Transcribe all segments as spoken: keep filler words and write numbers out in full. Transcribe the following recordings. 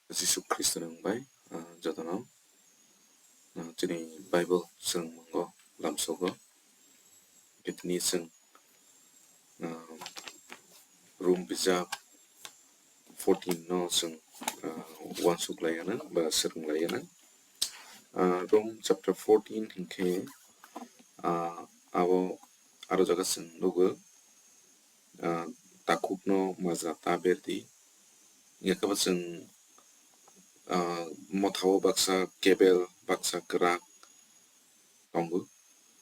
Jisu Khristo ni wng bai, ah, jotono, ah, chini Bible swrwngmungo lamsogo. Tini chwng, ah, Rom bijap fourteen no chwng, ah, uansuk lai anw ba swrwng lai anw. Ah, Rom chapter fourteen hinkhe, ah, abo aro jaga chwng nugo, ah, takhukno majra ta berdi. Hingkhe kebo chwng, ah, mothao baksa kebel, baksa kwrak tongo.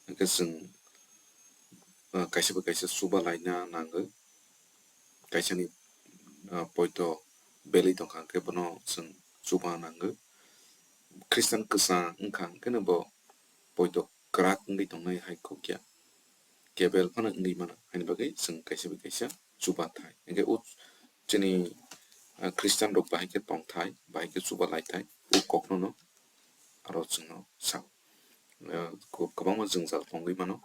Hingkhe chwng, ah, kaisa bai kaisa chuba laina nango. Kaisani, ah, poito belwi tongkha, hingkhe bono chwng chuba nango. Khristan kwchang wngkha, hingkheno bo poito kwrak wngwi tongnai hai kok ya. Kebel phano wngwi mano, haini bagwi chwng kaisa bai kaisa chuba thai. Hingkhe o chini, ah, Khristian rok bahai khe tong thai, bahai khe chuba lai thai, o kokno no aro chwngno sa. Ah, ko-, kwbangma jwngjal tongwi mano,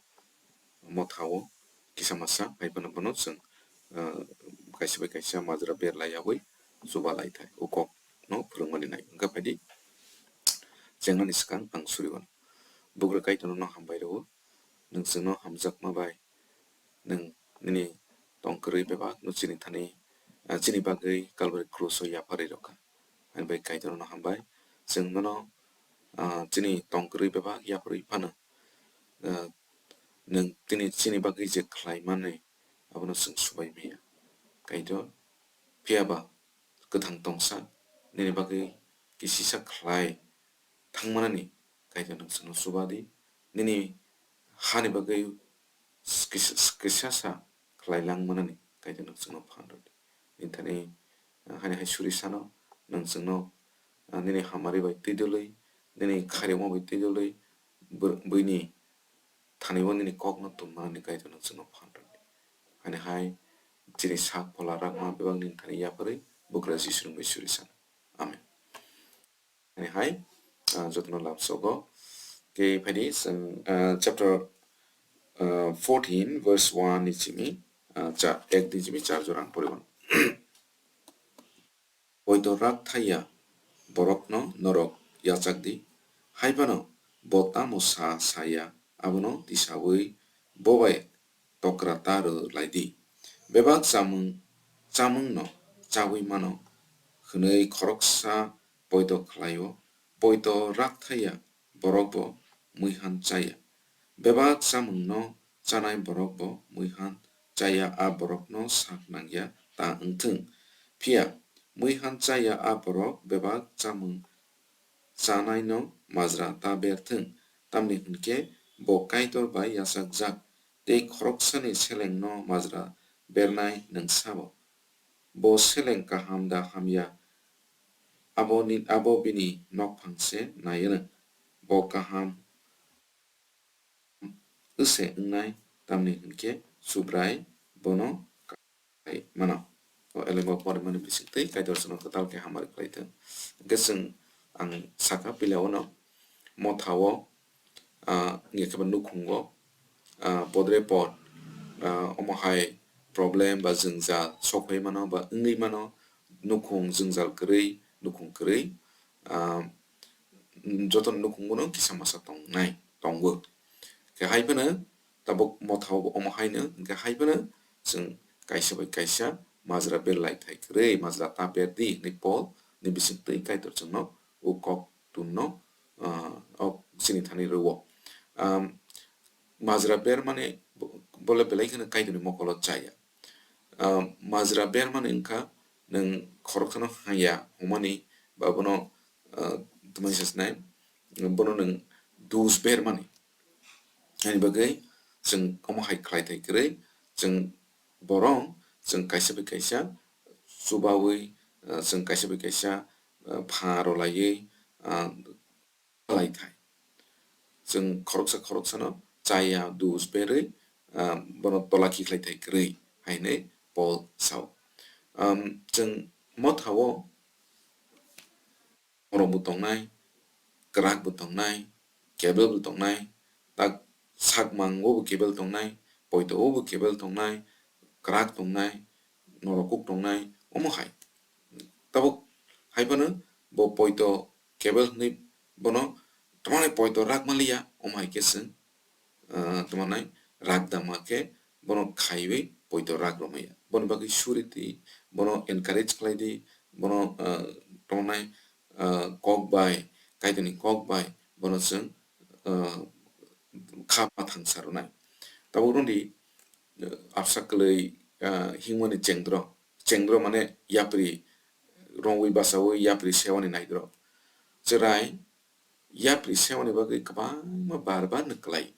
mothao kisa masa hai phano bono chwng, ah, kaisa bai kaisa majra ber lai yaui chuba lai thai, o kokno phwrwngmani nai. Hingkhe phaidi chengnani swkang ang suri mano. Bugrwi Kaitorno hambai rwo, nwng chwngno hamjakma bai nwng nini tong kwrwi bebakno chini thani, ah, chini bagwi Calvary cross o yapharwi rwkha. Ani bai Kaitorno hambai, chwng nono, ah, chini tong kwrwi bebak yapharwi phano, ah, nwng tini chini bagwi je khlai mani abono chwng subai maya. Kaitor, phiyaba kwthang tongsa nini bagwi kisisa khlai thangmanani Kaitor nwng chwngno chuba di, nini hani bagwi kisa, kisa sa khlai lang manani Kaitor nwng chwngno phan rw di. Nini thani, ah, hani hai suri sano nwng chwngno, ah, nini hamari bai twi dwlwi, nini khairokma bai twi dwlwi, bw-, buini thani o nini kokno tong manani Kaitor nwng chwngno phan rw di. Hani hai chini sak phola rakma bebak nini thani yapharwi Bugrwi Jisu nwng bai suri sano. Amen. Ani hai, ah, jotono lamsogo. Khe phaidi chwng, ah, chapter, ah, fourteen verse one ni simi, ah, cha-, ek ni simi char jora ang poribo. Poito rak thaiya borokno norok yachak di. Hai phano bo tamo sa saya abono tisaui bo bai tokra ta rw lai di. Bebak chamung, chamungno chaui mano hwnwi khoroksa poito khlaio, poito rak thaiya borok bo muihan chaya. Bebak chamungno chanai borok bo muihan chaya a borokno sak nangya ta wngthwng. Phiya muihan chaya a borok bebak chamung chanaino majra ta berthwng, tamni hwnkhe bo Kaitor bai yachakjak, tei khoroksani selengno majra bernai nwng sabo. Bo seleng kaham da hamya, abo ni, abo bini nokphang se nai-anw. Bo kaham wse wngnai, tamni hwnkhe Subrai bono kai mano. O elembo porimani bisingtwi Kaitor chwngno kwtal khe hamari khlai thung. Hwnkhe chwng ang sakha pila ono mothao, ah, wngya khe bo nukhungo, ah, podre pod, ah, omo hai problem ba jwngjal sok phai mano ba wngwi mano, nukhung jwngjal kwrwi, nukhung kwrwi, ah, jotono nukhungo no kisa masa tongnai, tongo. Khe hai phano tabuk mothao bo omo haino, hwnkhe hai phano chwng kaisa bai kaisa majra ber lai thai kwrwi, majra ta ber di hwnwi Paul ni bisingtwi Kaitor chwngno o kok tunno, ah, o chini thani rwo. Am, majra ber mani bo-, bole belai kheno Kaitorni mokolo chaya. Am, majra ber mani wngkha nwng khoroksano haya hwnmani ba bono, ah, tmani sasnai, bono nwng dus ber mani. Ani bagwi chwng omo hai khlai thai kwrwi, chwng borok chwng kaisa bai kaisa chubaui, ah, chwng kaisa bai kaisa, ah, pha rw laiwi, ah, lai thai. Chwng khoroksa khoroksano chaya dus berwi, ah, bono tola kikhlai thai kwrwi hai hwnwi Paul sao. Am, chwng mothao norok bo tongnai, kwrak bo tongnai, kebel bo tongnai, tak sakmang o bo kebel tongnai, poito o bo kebel tongnai, kwrak tongnai, norok kuk tongnai, omo hai. Tabuk hai phano bo poito kebel hwnwi bono tamani poito rak maliya, omo hai khe chwng, ah, tamani rak dama khe bono khaiwi poito rak romaya. Boni bagwi suri di, bono encourage khlai di, bono, ah, tamani, ah, kok bai, Kaitorni kok bai bono chwng, ah, kha ma thangsa rwnai. Tabuk rwdi, ah, absa kwlwi, ah, himani chengdro, chengdro mane yapri romwi basawi yapri sewani naidro. Chwrai yapri sewani bagwi kwbangma bar bar no kwlai.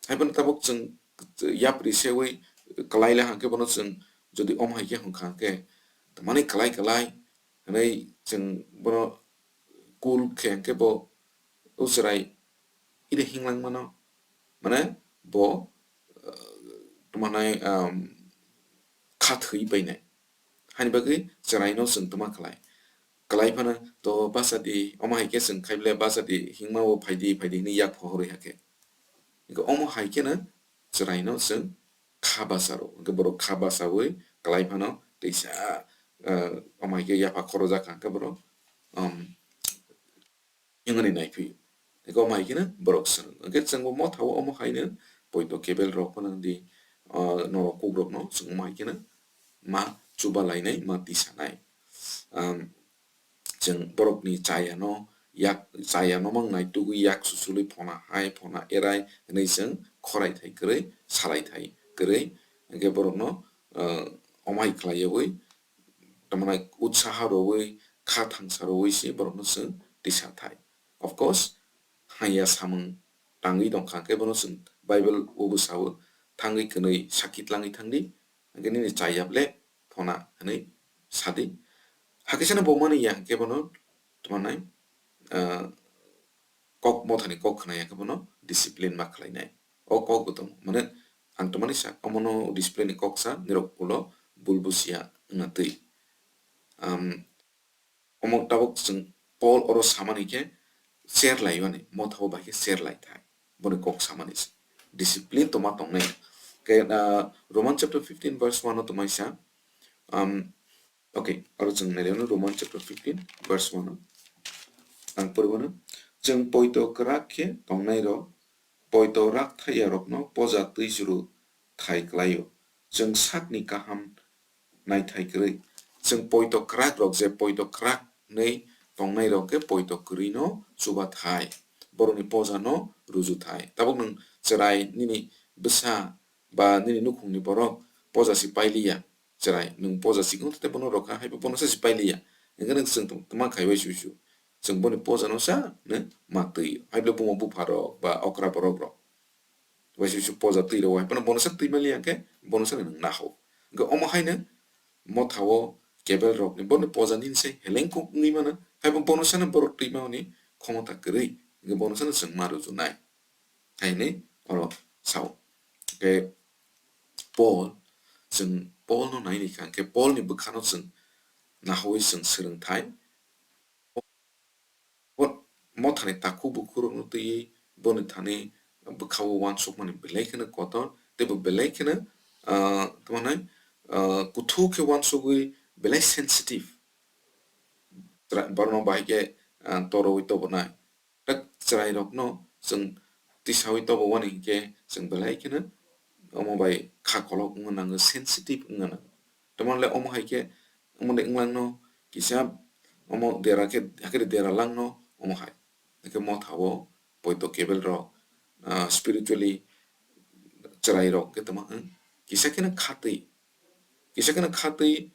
Haiphano tabuk chwng yapri sewi kwlai le hwnkhe bono chwng jodi omo hai khe hwnkha hwnkhe tamani kwlai kwlai hwnwi chwng bono cool khe hwnkhe bo o chwrai ire hinglang mano, mane bo, ah, tamo nai, um, kha thwi painai. Hani bagwi chwraino chwng tma khlai. Kwlai phano to basa di, omo hai khe chwng khai ble basa di, hingma o phai di, phai di hwnwi yak phohorwi hakhe. Hwnkhe omo hai kheno chwraino chwng kha basa rw. Hwnkhe borok kha basawi kwlai phano twisa, ah, omo hai khe yapha khorojak hwnkhe borok, um, himani naiphio. Eko mai kheno borok swrwng. Hwnkhe chwngbo mothao omo haino poito kebel rok phano di, ah, norok kukrokno chwng mai kheno ma chuba lainai, ma tisanai. Am, chwng borokni chayano yak, chayano mang nai tugwi yak susulwi phona hai, phona erai hwnwi chwng khorai thai kwrwi, salai thai kwrwi. Hwnkhe borokno, ah, omo hai khlaiwi tamani utsaha rwwi, kha thangsa rwwi se borokno chwng tisa thai. Of course, haya samung tangwi tongkha, hwnkhe bono chwng Bible o bwsao thangwi kwnwi sakhi tlangwi thangdi, hwnkhe nini chayap le phona hwnwi sadi. Hakhe sano bo mani ya hwnkhe bono tmanai, ah, kok mothani kok khna ya khe bono discipline ma khlainai. O kok bo tongo. Mane ang tongmani sa, omono discipline ni kok sa, nirok ulo bul busia wngna twi. Am, omo tabuk chwng Paul oro samani khe cher lai mani, mothao bai khe cher lai thai. Boni kok samani se. Discipline tongma tongnai. Khe, ah, Roman chapter fifteen verse one o tongmai sa, am, Okay, aro chwng nairino Roman chapter fifteen verse one o. Ang poribono, chwng poito kwrak khe tongnairok, poito rak thaiyarokno poja twijuru thai klaio. Chwng sakni kaham naithai kwrwi. Chwng poito kwrakrok je poito kwrak hwnwi tongnairok khe poito kwrwino chuba thai. Borokni pojano ruju thai. Tabuk nwng chwrai nini bwsa ba nini nukhungni borok poja si pailiya. Chwrai, nwng poja sikung tei bono rwkha, haibo bono sa si pailiya. Hwnkhe nwng chwng tong-, tongma khai uaisuisu. Chwng boni pojano sa, nw, ma twi. Haibo bumo bupharok ba okra borokrok. Uaisuisu poja twi rwo, haiphano bono sa twi maliya hwnkhe, bono sa nwng naho. Hwnkhe omo haino mothao kebel rokni, boni poja nini sai heleng kuk wngwi mano, haibo bono sa nw borok twi mani khomota kwrwi. Hwnkhe bono sa nw chwng ma rujunai. Haini oro sao. Hwnkhe Paul, chwng Paul no nai ni kha, hwnkhe Paul ni bwkha no chwng nahawi chwng swrwng thai. Bo mothani takhuk bukhuk rok no twiwi boni thani bwkha o uansukmani belai kheno kotor, tei bo belai kheno, ah, tamo nai, ah, kuthuk khe uansugwi belai sensitive. Tra-, borokno bahai khe, ah, torowi tobonai. Tak chwrairokno chwng tisawi tobowani hinkhe chwng belai kheno omo bai kha kolok wngna nango, sensitive wngna nango. Tamoni le omo hai khe, omo de wnglang no kisa omo dera khe, hakhe dera lang no omo hai. Hwnkhe mothao poito kebel rok, ah, spiritually chwrairok khe tamo wng kisa kheno khatwi, kisa kheno khatwi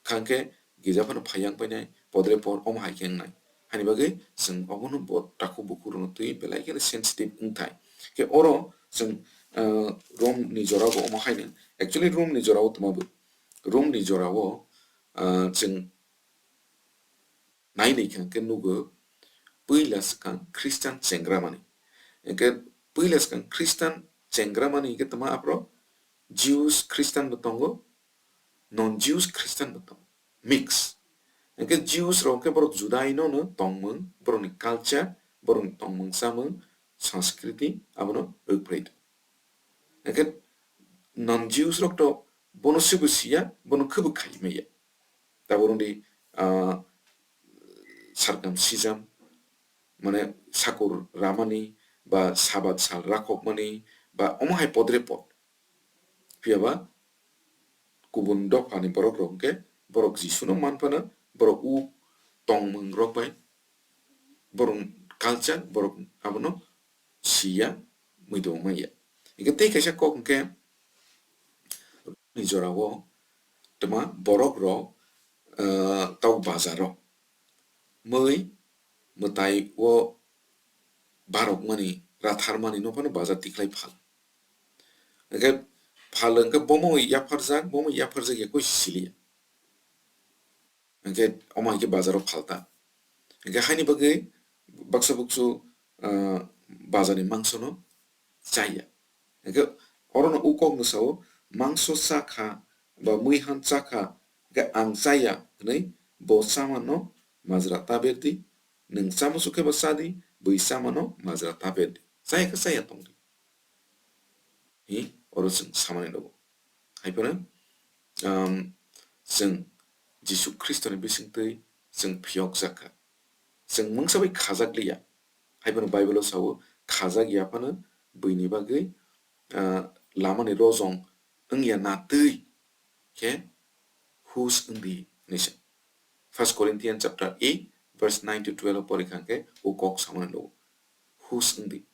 Kha hwnkhe gija phano phai yang painai, podre por omo hai khe wngnai. Hani bagwi chwng obono bo takhuk bukhuk rokno twi belai kheno sensitive wngthai. Khe oro chwng, ah, Rom ni jora bo omo haino, actually Rom ni jora o tma bo, Rom ni jora o, ah, chwng nai nai kha hwnkhe nugo puila swkang Christian chengra mani. Hwnkhe puila swkang Christian chengra mani hwnkhe tma aphro Jews Christian bo tongo, non-Jews Christian bo tongo, mix. Hwnkhe Jews rok khe borok Judaino no tongmung, borokni culture, borokni tongmung chamung, sanskriti abono rwk phlai tongo. Hwnkhe non-Jews rok to bono se bo siya, bono khe bo khai maya. Tabuk wngdi, ah, circumcision, mane sakur ramani, ba Sabat sal rakhokmani, ba omo hai podre pod. Phiya ba kubun dophani borok rok hwnkhe borok Jisuno man phano, borok u tongmung rok bai, borok culture, borok abono siya, muitu maya. Hingke tei kaisa kok hingke ni jorao tma borok rok, eh, tau bazaro mui mwtai o barok mani, rathar mani no phano bazar tikhlai phal. Hingke phal hingke bomo yapharjak, bomo yapharjak ya koi siliya. Hingke omo hingke bazaro phalta. Hingke haini bagwi baksa buksu, ah, bazarni mangsono chaya. Hingke orono u kokno sao, "Mangso chakha ba muihan chakha, hingke ang chaya," hwnwi bo chamano majra ta berdi, nwng chama sukhe ba chadi, bui chamano majra ta berdi. Chaya khe chaya tongdi. Hi, oro chwng samani rwo. Hai phano, um, chwng Jisu Khristoni bisingtwi chwng phiyokjak kha. Chwng mungsa bai khajak liya. Hai phano Bible-o sao, khajak ya phano buini bagwi, ah, lamani rojong wngya na twi khe hus wngdi hwnwi sa. First Corinthians chapter eight, verse nine to twelve pori kha khe o kok samani rwo. Hus wngdi.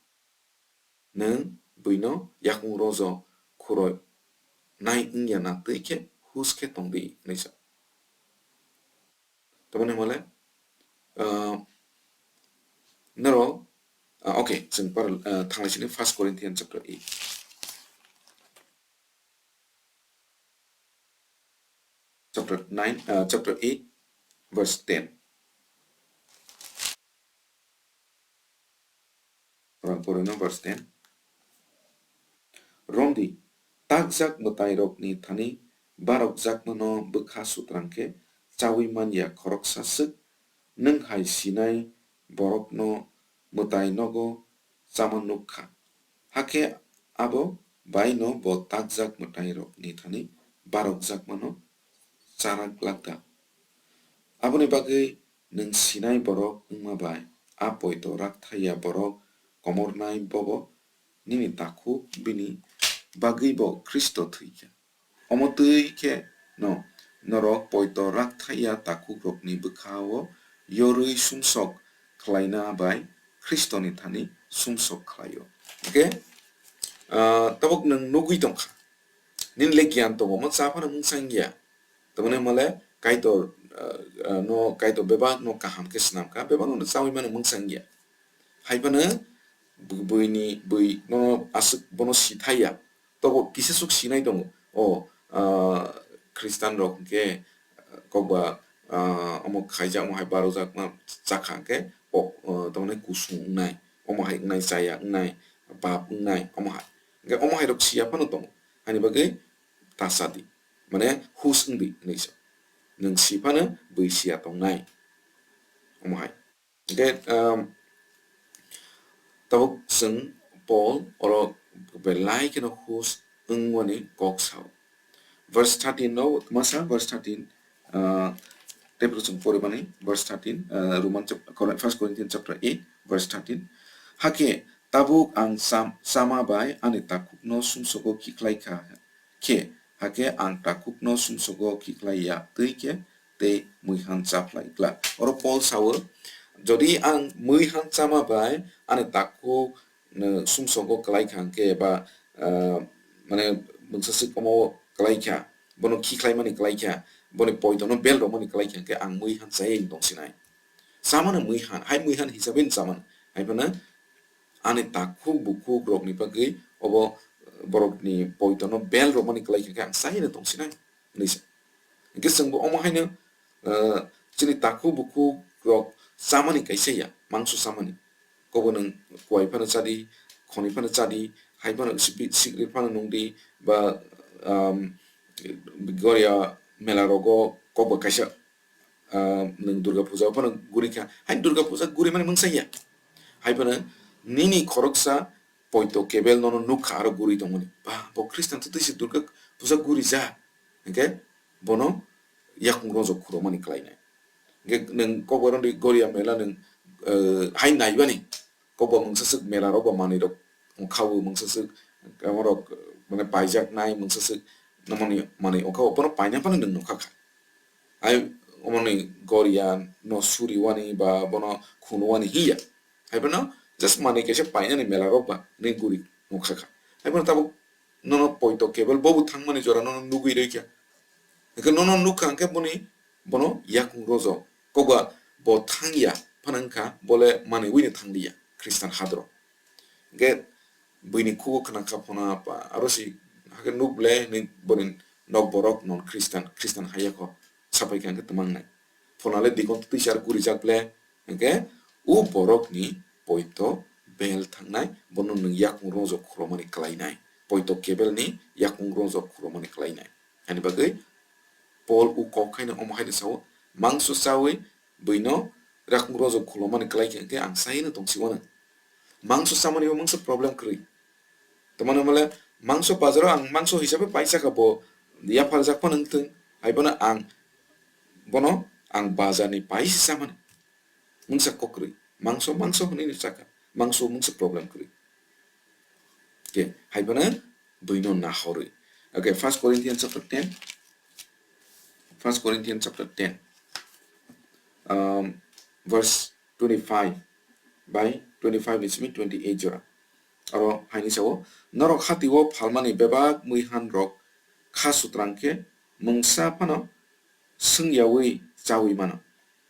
Nwng buino yakung rojo khuroi nai wngya na twi khe hus khe tongdi hwnwi sa. Tamoni hwnmale, ah, norok, ah, okay, chwng par, ah, thanglai sini First Corinthians chapter eight. Chapter nine, ah, chapter eight, verse ten. Rang porino verse ten. Romdi, takjak mwtairokni thani barokjakmano bwkha sutrang khe chaui man ya khoroksa swk, nwng hai sinai borokno mwtai nogo chama nuk kha. Hakhe abo baino bo takjak mwtairokni thani barokjakmano chara glak da? Aboni bagwi nwng sinai borok wngma bai a poito rakthai ya borok komornai bobo nini takhuk, bini bagwi bo Khristo thwi kha. Omo twi khe no norok poito rakthai ya takhukrokni bwkha-o yorwi sumsok khlaina bai Khristoni thani sumsok khlai-o. Hwnkhe, ah, tabuk nwng nugwi tong kha. Nini le giyan tongo, omo cha phano mungsa wngya. Tamoni hwnmale Kaitor, ah, ah, no, Kaitor bebak no kaham khe swnam kha, bebak no chaui mano mungsa wngya. Hai phano bu-, buini, bui no aswk bono si thai ya. Tobo kisa swk sinai tongo. O, ah, Khristan rok hwnkhe, ah, kokba, ah, omo khaijak, omo hai barojak ma chakha hwnkhe, o, ah, tamoni kusung wngnai, omo hai wngnai, chaya wngnai, pap wngnai, omo hai. Hwnkhe omo hai rok siya phano tongo. Haini bagwi ta chadi. Mane hus wngdi hwnwi sa. Nwng si phano bui siya tongnai. Omo hai. Hwnkhe, um, tabuk chwng Paul oro belai kheno hus wngmani kok sao. Verse thirteen no, masa verse thirteen, uh, tei phuru chwng porimani verse thirteen, uh, Roman chap-, Cor-, First Corinthians chapter eight, verse thirteen. Hakhe tabuk ang cham-, chama bai ani takhukno sumsogo khiklai kha khe, hakhe ang takhukno sumsogo khiklai ya twi khe tei muihan chaphlai glak. Oro Paul sao, jodi ang muihan chama bai ani takhuk, no, sumsogo klai kha hwnkhe ba, ah, mane mungsa swk omo klai kha, bono khikhlaimani klai kha, boni poitono bel rwmani klai kha hwnkhe ang muihan chayai tongsinai. Chamano muihan, hai muihan hisabe no chamano. Hai phano ani takhuk bukhuk rokni bagwi obo borokni poitono bel rwmani klai kha khe ang chayai no tongsinai hwnwi sa. Hwnkhe chwngbo omo haino, ah, chini takhuk bukhuk rok chamani kaisa ya, mangso chamani. Kobo nwng kuai phano chadi, khoni phano chadi, hai phano sikri, sikri phano nungdi, ba, um, goria mela rogo kokbo kaisa, ah, nwng Durga Puja phano guri kha. Hai Durga Puja guri mani mungsa ya. Hai phano nini khoroksa poito kebel nono nukha aro guri tongmani. Ba, bo Khristan to twi se Durga Puja guri ja. Hwnkhe bono yakung rojok khuromani klainai. Hwnkhe nwng kokborok di goria mela nwng, eh, hai naibani kokbo mungsaswk mela rok bo manwi rok wngkha o mungsaswk, borok, eh, mane paijaknai mungsaswk nokmani manwi wngkha o, bono paina phano nwng nukha kha. Hai omoni goria no suriwani ba bono khunwani hiya. Hai phano just manwi kaisa painani mela rok ba nini guri nukha kha. Hai phano tabuk nono poito kebel bobo thangmani jora nono nugwi rwkha. Hwnkhe nono nukha hwnkhe boni bono yakung rojo. Kokba bo thangya phano wngkha bole manwi uini thangliya Khristan hadro. Hwnkhe buini khugo khna kha phano apa, aro si hakhe nuk ble hinwi boni nok borok non Khristan, Khristan haiya kho sapai kha hwnkhe twmangnai. Phonale dikon twi char gurijak ble hwnkhe u borokni poito bel thangnai, bono nwng yakung rojo khulomani klainai, poito kebelni yakung rojo khulomani klainai. Ani bagwi Paul u kok khaino omo haino sao, mangso chawi buino yakung rojo khulomani klai khe hwnkhe ang saino tongsiwano. Mangso chamani bo mungsa problem kwrwi. Tamani hwnle mangso bazaro ang mangso hisabe paisa kha bo yapharjak phano wngthung, hai bono ang bono ang bazarni paisa chamani. Mungsa kokrwi. Mangso, mangso hwnwi no chakha. Mangso mungsa problem kwrwi. Ke, hai bono buino nahorwi. Okay, First Corinthians chapter ten. First Corinthians chapter ten. Um, verse twenty-five by twenty-five ni simi twenty-eight jora. Aro haini sao, norok hati o phalmani bebak mui han rok kha sutrang khe mungsa phano swngyawi chawi mano.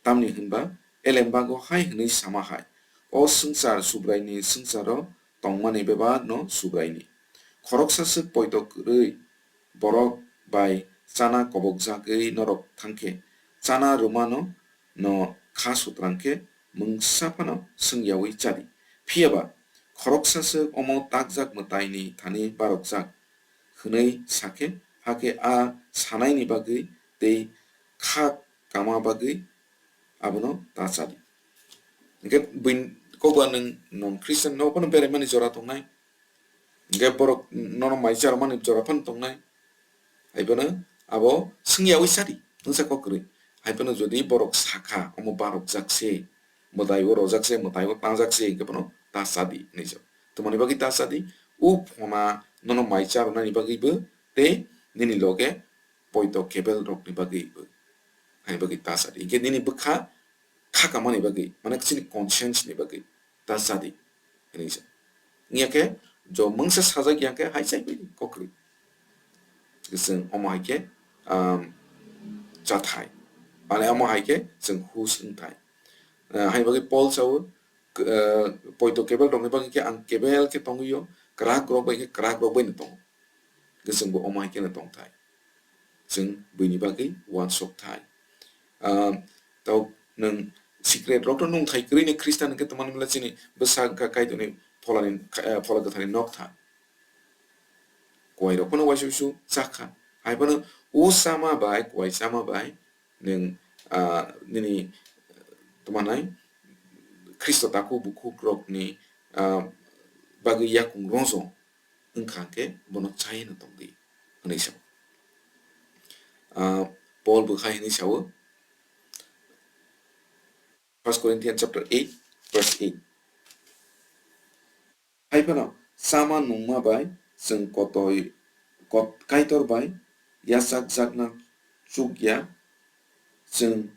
Tamni hwnba, Elembago hai hwnwi sama hai, o swngchar Subraini swngcharo tongmani bebakno Subraini. Khoroksa swk poito kwrwi borok bai chana kobokjagwi norok thangkhe, chana rwmano no kha sutrang khe mungsa phano swngyawi chadi. Phiyaba khoroksa swk omo takjak mwtaini thani barokjak hwnwi sakhe, hakhe a sanaini bagwi tei kha kama bagwi abono ta chadi. Hwnkhe buini kokba nwng non Christian no phano beraimani jora tongnai. Hwnkhe borok nono mai charwmani jora phano tongnai. Hai phano abo swngyawi chadi, mungsa kok kwrwi. Hai phano jodi borok sakha, omo barokjak se, mwtai o rojak se, mwtai o tangjak se, hwnkhe phano ta chadi hinwi sa. Tamoni bagwi ta chadi, u phona nono mai charwnani bagwi bo tei nini loge poito kebel rokni bagwi bo. Hai bagwi ta chadi. Hwnkhe nini bwkha kha kamani bagwi, mane chini conscience ni bagwi ta chadi hinwi sa. Wngya khe jo mungsa sajak ya khe hai chai bai kokrwi. Chwng omo hai khe, um, chathai. Mane omo hai khe chwng hus wngthai. Uh, hai bagwi Paul sao, uh, poito kebel rokni bagwi khe ang kebel khe tongwi o, kwrak rok bai khe kwrak rok bai no tongo. Hwnkhe chwngbo omo hai kheno tongthai. Chwng buini bagwi uansuk thai. Ah, tau nwng secret rok to nung thai kwrwi ni Khristan hwnkhe tongmani bwla chini bwsa wngkha Kaitorni pholani, eh, phola kwtharni nok tha. Kuwai rok phano uaisa uaisa chakha. Hai phano o chama bai, kuwai chama bai nwng, ah, nini, eh, tongmanai Khristo takhuk bukhuk rokni, ah, bagwi yakung rojo wngkha hwnkhe bono chayeno tongdi hwnwi sao. Ah, Paul bo hai hwnwi sao, First Corinthians chapter eight, verse eight. Hai phano chama nungma bai chwng kotoi, kot-, Kaitor bai yachakjakna chukya, chwng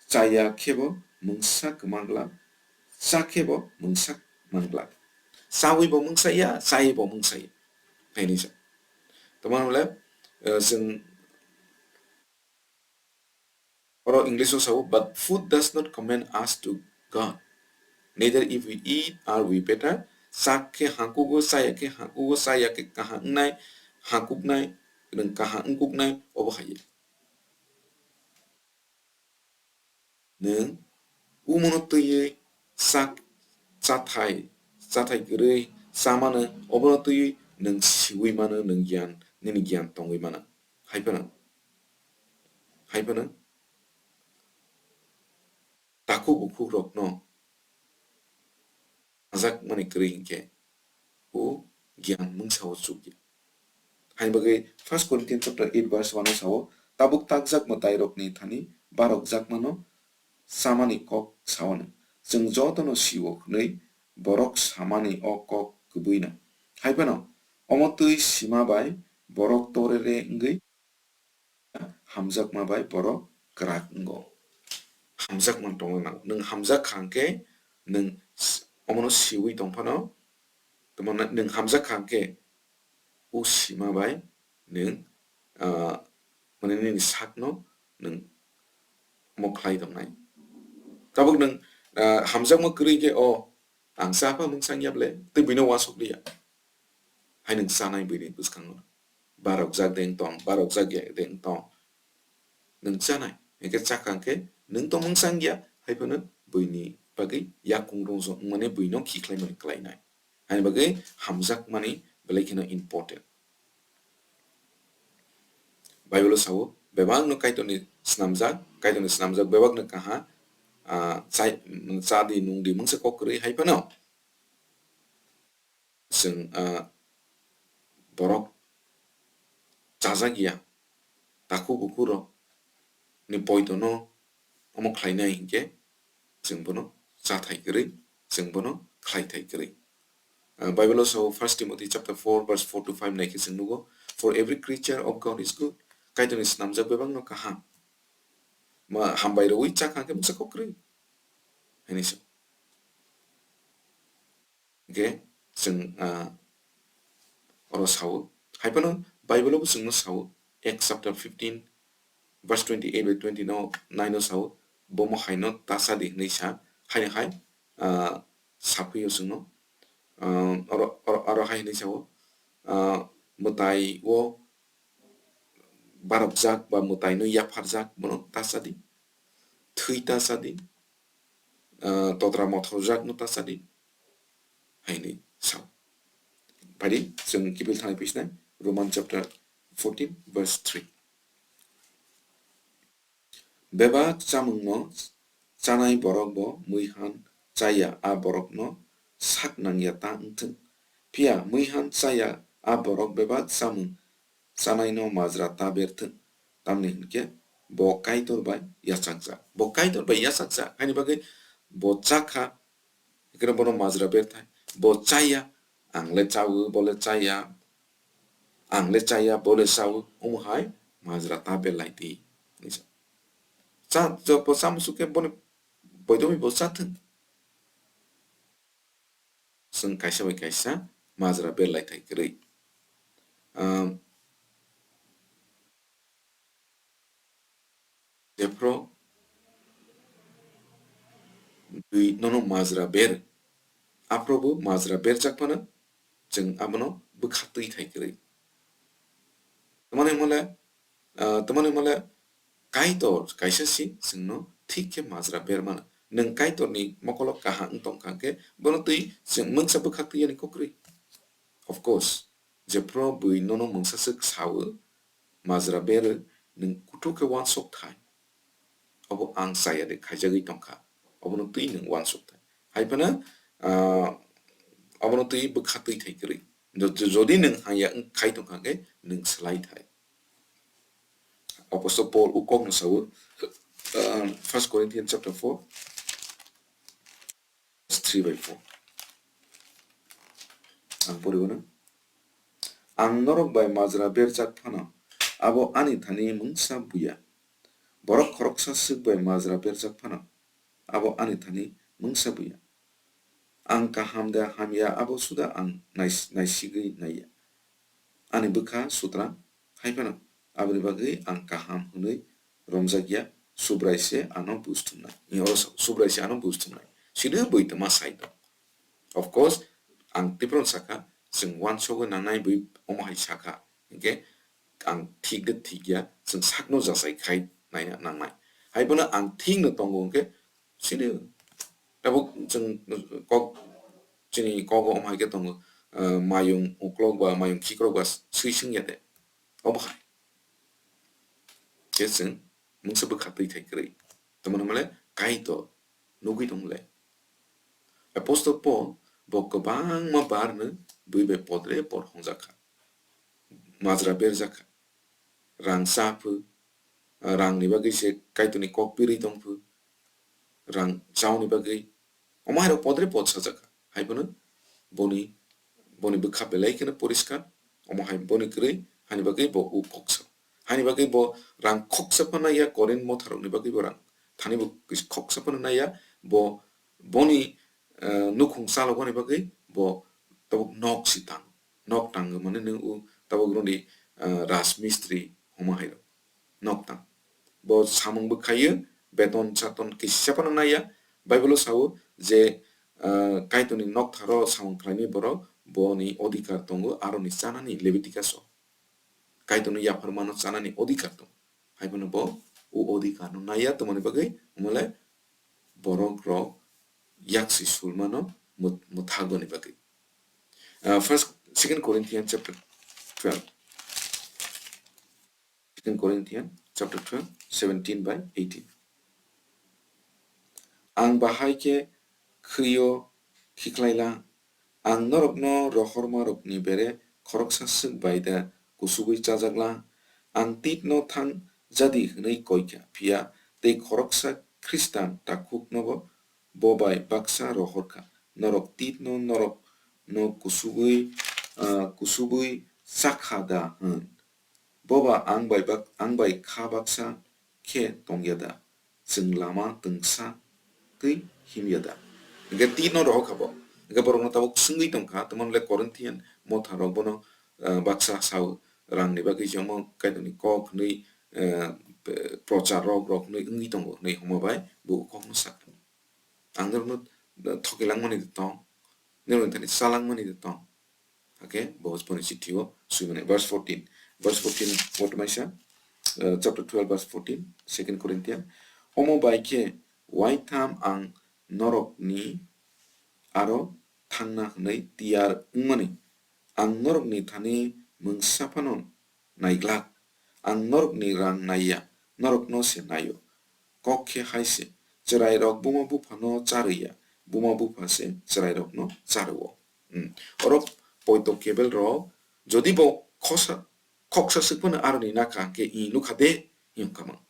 chaya khebo mungsa kwma glak, cha khebo mungsa kwma glak. Chawi bo mungsa ya, chai bo mungsa ya. Hai ni sa. Tamo hwnle, eh, chwng oro English o sao, "But food does not commend us to God. Neither if we eat are we better." Chak khe hangkugo, chaya khe hangkugo, chaya khe kaham wngnai, hangkuknai, nwng kaham wngkuknai, obo hai. Nwng umono twiwi chak, chathai, chathai kwrwi chamano, obono twiwi nwng siwi mano, nwng giyan, nini giyan tongwi mano. Hai phano, hai phano takhuk bukhuk rokno sajakmani kwrwi hinkhe o giyan mungsa o chukya. Haini bagwi First Corinthians chapter eight verse one o sao, "Tabuk takjak mwtairokni thani barokjakmano chamani kok sao no. Chwng jotono sio hwnwi borok samani o kok kwbwino. Hai phano omo twi sima bai borok torere wngwi hamjakma bai borok kwrak wngo. Hamjakma tongwi mano. Nwng hamjak kha hwnkhe nwng s-, omono siwi tong phano, tamo na-, nwng hamjak kha hwnkhe o sima bai nwng, ah, mane nini sakno nwng omo khlai tongnai. Tabuk nwng, ah, hamjakma kwrwi khe, o ang cha pha mungsang ya ble, tei buino uansuk liya. Hai nwng chanai buini bwskango. Barokjak de wng tong, barokjak ya de wng tong. Nwng chanai, hwnkhe chakha hwnkhe nwng tong mungsang ya, hai phano buini bagwi yakung rwngso wngmani buino khikhlaimani klainai. Ani bagwi hamjakmani belai kheno important. Bible o sao, bebakno Kaitorni snamjak, Kaitorni snamjak bebakno kaha, ah, chai-, chadi nungdi mungsa kok kwrwi hai phano. Chwng, ah, borok chajak ya, takhuk bukhuk rok ni poito no omo khlai nai hinkhe chwng bono cha thai kwrwi, chwng bono khlai thai kwrwi. Ah, Bible o sao First Timothy chapter four verse four to five naikhe chwng nugo, "For every creature of God is good." Kaitorni snamjak bebakno kaham. Ma hambai rwui chakha khe bwsa kok kwrwi. Hini se. Hingke chwng, ah, oro sao. Hai phano Bible o bo chwngno sao. Acts chapter fifteen, verse twenty-eight bai twenty-nine o sao. Bomo haino ta cha di hinui sa. Haino hai, ah, saphi o chwngno. Ah, oro, oro, oro hai hinui sao. Ah, mwtai o barokjak ba mwtaino yapharjak bono ta cha di. Thwi ta cha di. Ah, totra mothorjakno ta cha di. Haini sao. Phai di, chwng kiphil thani phisnai, Roman chapter fourteen verse three. Bebak chamungno chanai borok bo muihan chaya a borokno sak nangya ta wngthwng. Phiya muihan chaya a borok bebak chamung chanaino majra ta berthwng. Tamni hinkhe bo Kaitor bai yachakjak. Bo Kaitor bai yachakjak. Haini bagwi bo chakha, hwnkhe bono majra berthai. Bo chaya, ang le chawo, bo le chaya. Ang le chaya, bo le chawo, omo hai majra ta berlai di. Cha, cha, bo cha musuk khe boni boidomi bo chathwng. Chwng kaisa bai kaisa majra berlai thai kwrwi. Ahm, jephru twi nono majra ber, aphuru bo majra berjak phano chwng abono bwkha twi thai kwrwi. Tamani hwnmale, ah, tamani hwnmale Kaitor kaisa si chwngno thik khe majra ber mano. Nwng Kaitorni mokolo kaham wng tong kha khe bono twi chwng mungsa bwkha twi yani kok kwrwi. Of course, jephru bui nono mungsa swk sawo, majra bero, nwng kuthuk khe uansuk thai. Obo ang chaya de khaijagwi tong kha. Obono twi nwng uansuk thai. Hai phano, ah, obono twi bwkha twi thai kwrwi. Jo-, jo-, jodi nwng hamya wng khai tong kha khe nwng slai thai. Apostle Paul o kokno sao, ah, First Corinthians chapter four, verse three bai four. Ang poribo na. Ang norok bai majra berjak phano, abo ani thani mungsa buya. Borok khoroksa swk bai majra berjak phano, abo ani thani mungsa buya. Ang kaham de hamya, abo suda ang nais-, naisigwi naiya. Ani bwkha sutra hai phano, aboni bagwi ang kaham hwnwi romjakya, Subrai se ano buj thumnai. Ni oro sa-, Subrai se ano buj thumnai. Sida bui tongma sai tong. Of course, ang tipron saka, chwng uansukgwi nangnai bui omo hai saka. Hingke ang thik de thik ya, chwng sakno jachai khai naina nangnai. Hai bono ang thik no tongo hingke sini tabuk chwng kok, chini kogo omo hai khe tongo, ah, mayung uklok ba mayung khikrok ba swi swngya de. Obo hai. Khe chwng mungsa bwkha twi thai kwrwi. Tamoni hwnmale Kaitor nugwi tong le. Apostle Paul bo kwbangma barno bui bai podre por hwngjak kha. Majra berjak kha. Rang cha phu, rangni bagwi se Kaitorni kok birwi tong phu. rang chauni bagwi, omo hai rok podre pod sajak kha. Hai phano boni, boni bwkha belai kheno poriskar, omo hai boni kwrwi, hani bagwi bo u khoksa. Hani bagwi bo rang khoksa phano naiya, Korinth motha rokni bagwi bo rang thani bo kis-, khoksa phano naiya, bo boni, eh, nukhung chalokmani bagwi bo tabuk nok si tang, nok tang mane nwng u tabuk roni, eh, rajmistri homa hai rok. Nok tang. Bo samung bwkhaiyo, beton saton kisa phano naiya. Bible o sao je, ah, Kaitorni noktharo samung khlainai borok, boni odhikar tongo aroni chanani, Leviticus o. Kaitorni yapharmano chanani odhikar tongo. Hai phano bo o odhikar no naiya, tongmani bagwi, omole borok rok yaksi sulmano mwt-, mwthagoni bagwi. Ah, first, Second Corinthians chapter twelve. Second Corinthians chapter twelve, seventeen by eighteen. Ang bahai khe khwio khiklaila, ang norokno rohormarokni bere khoroksa swk bai da kusugwi chajakla, ang Titno thang jadi hwnwi koikha, phiya tei khoroksa Khristan takhuknobo bo bai baksa rohorkha. Norok Titno norokno kusugwi, ah, kusugwi chakha da hwn? Boba ang bai bak-, ang bai kha baksa khe tongya da? Chwng lama twngsa twi himya da? Hingke Titno rohor kha bo. Hingke borokno tabuk swngwi tongkha, tamoni le Corinthian motha rok bono, ah, baksa sao rangni bagwi se omo Kaitorni kok hwnwi, ah, prochar rok, rok hwnwi wngwi tongo hwnwi hwnma bai bo kokno sakha. Ang norokno, ah, thokilangmani de tong, norokni thani chalangmani de tong. Hake bo boni chithi o swi mani. Verse fourteen. Verse fourteen what maisa, uh, chapter twelve verse fourteen, Second Corinthian. Omo bai khe waitham ang norokni aro thangna hwnwi tiyar wngmani. Ang norokni thani mungsa phano naiglak. Ang norokni rang naiya, norokno se naio. Kok khe hai se, chwrairok buma buphano charwiya, buma bupha se chwrairokno charwo. Hmm. Oro poito kebel rok, jodi bo khosa, khoksa swk phano aroni nakha, hwnkhe i nukha de, hinwi wngkha mang.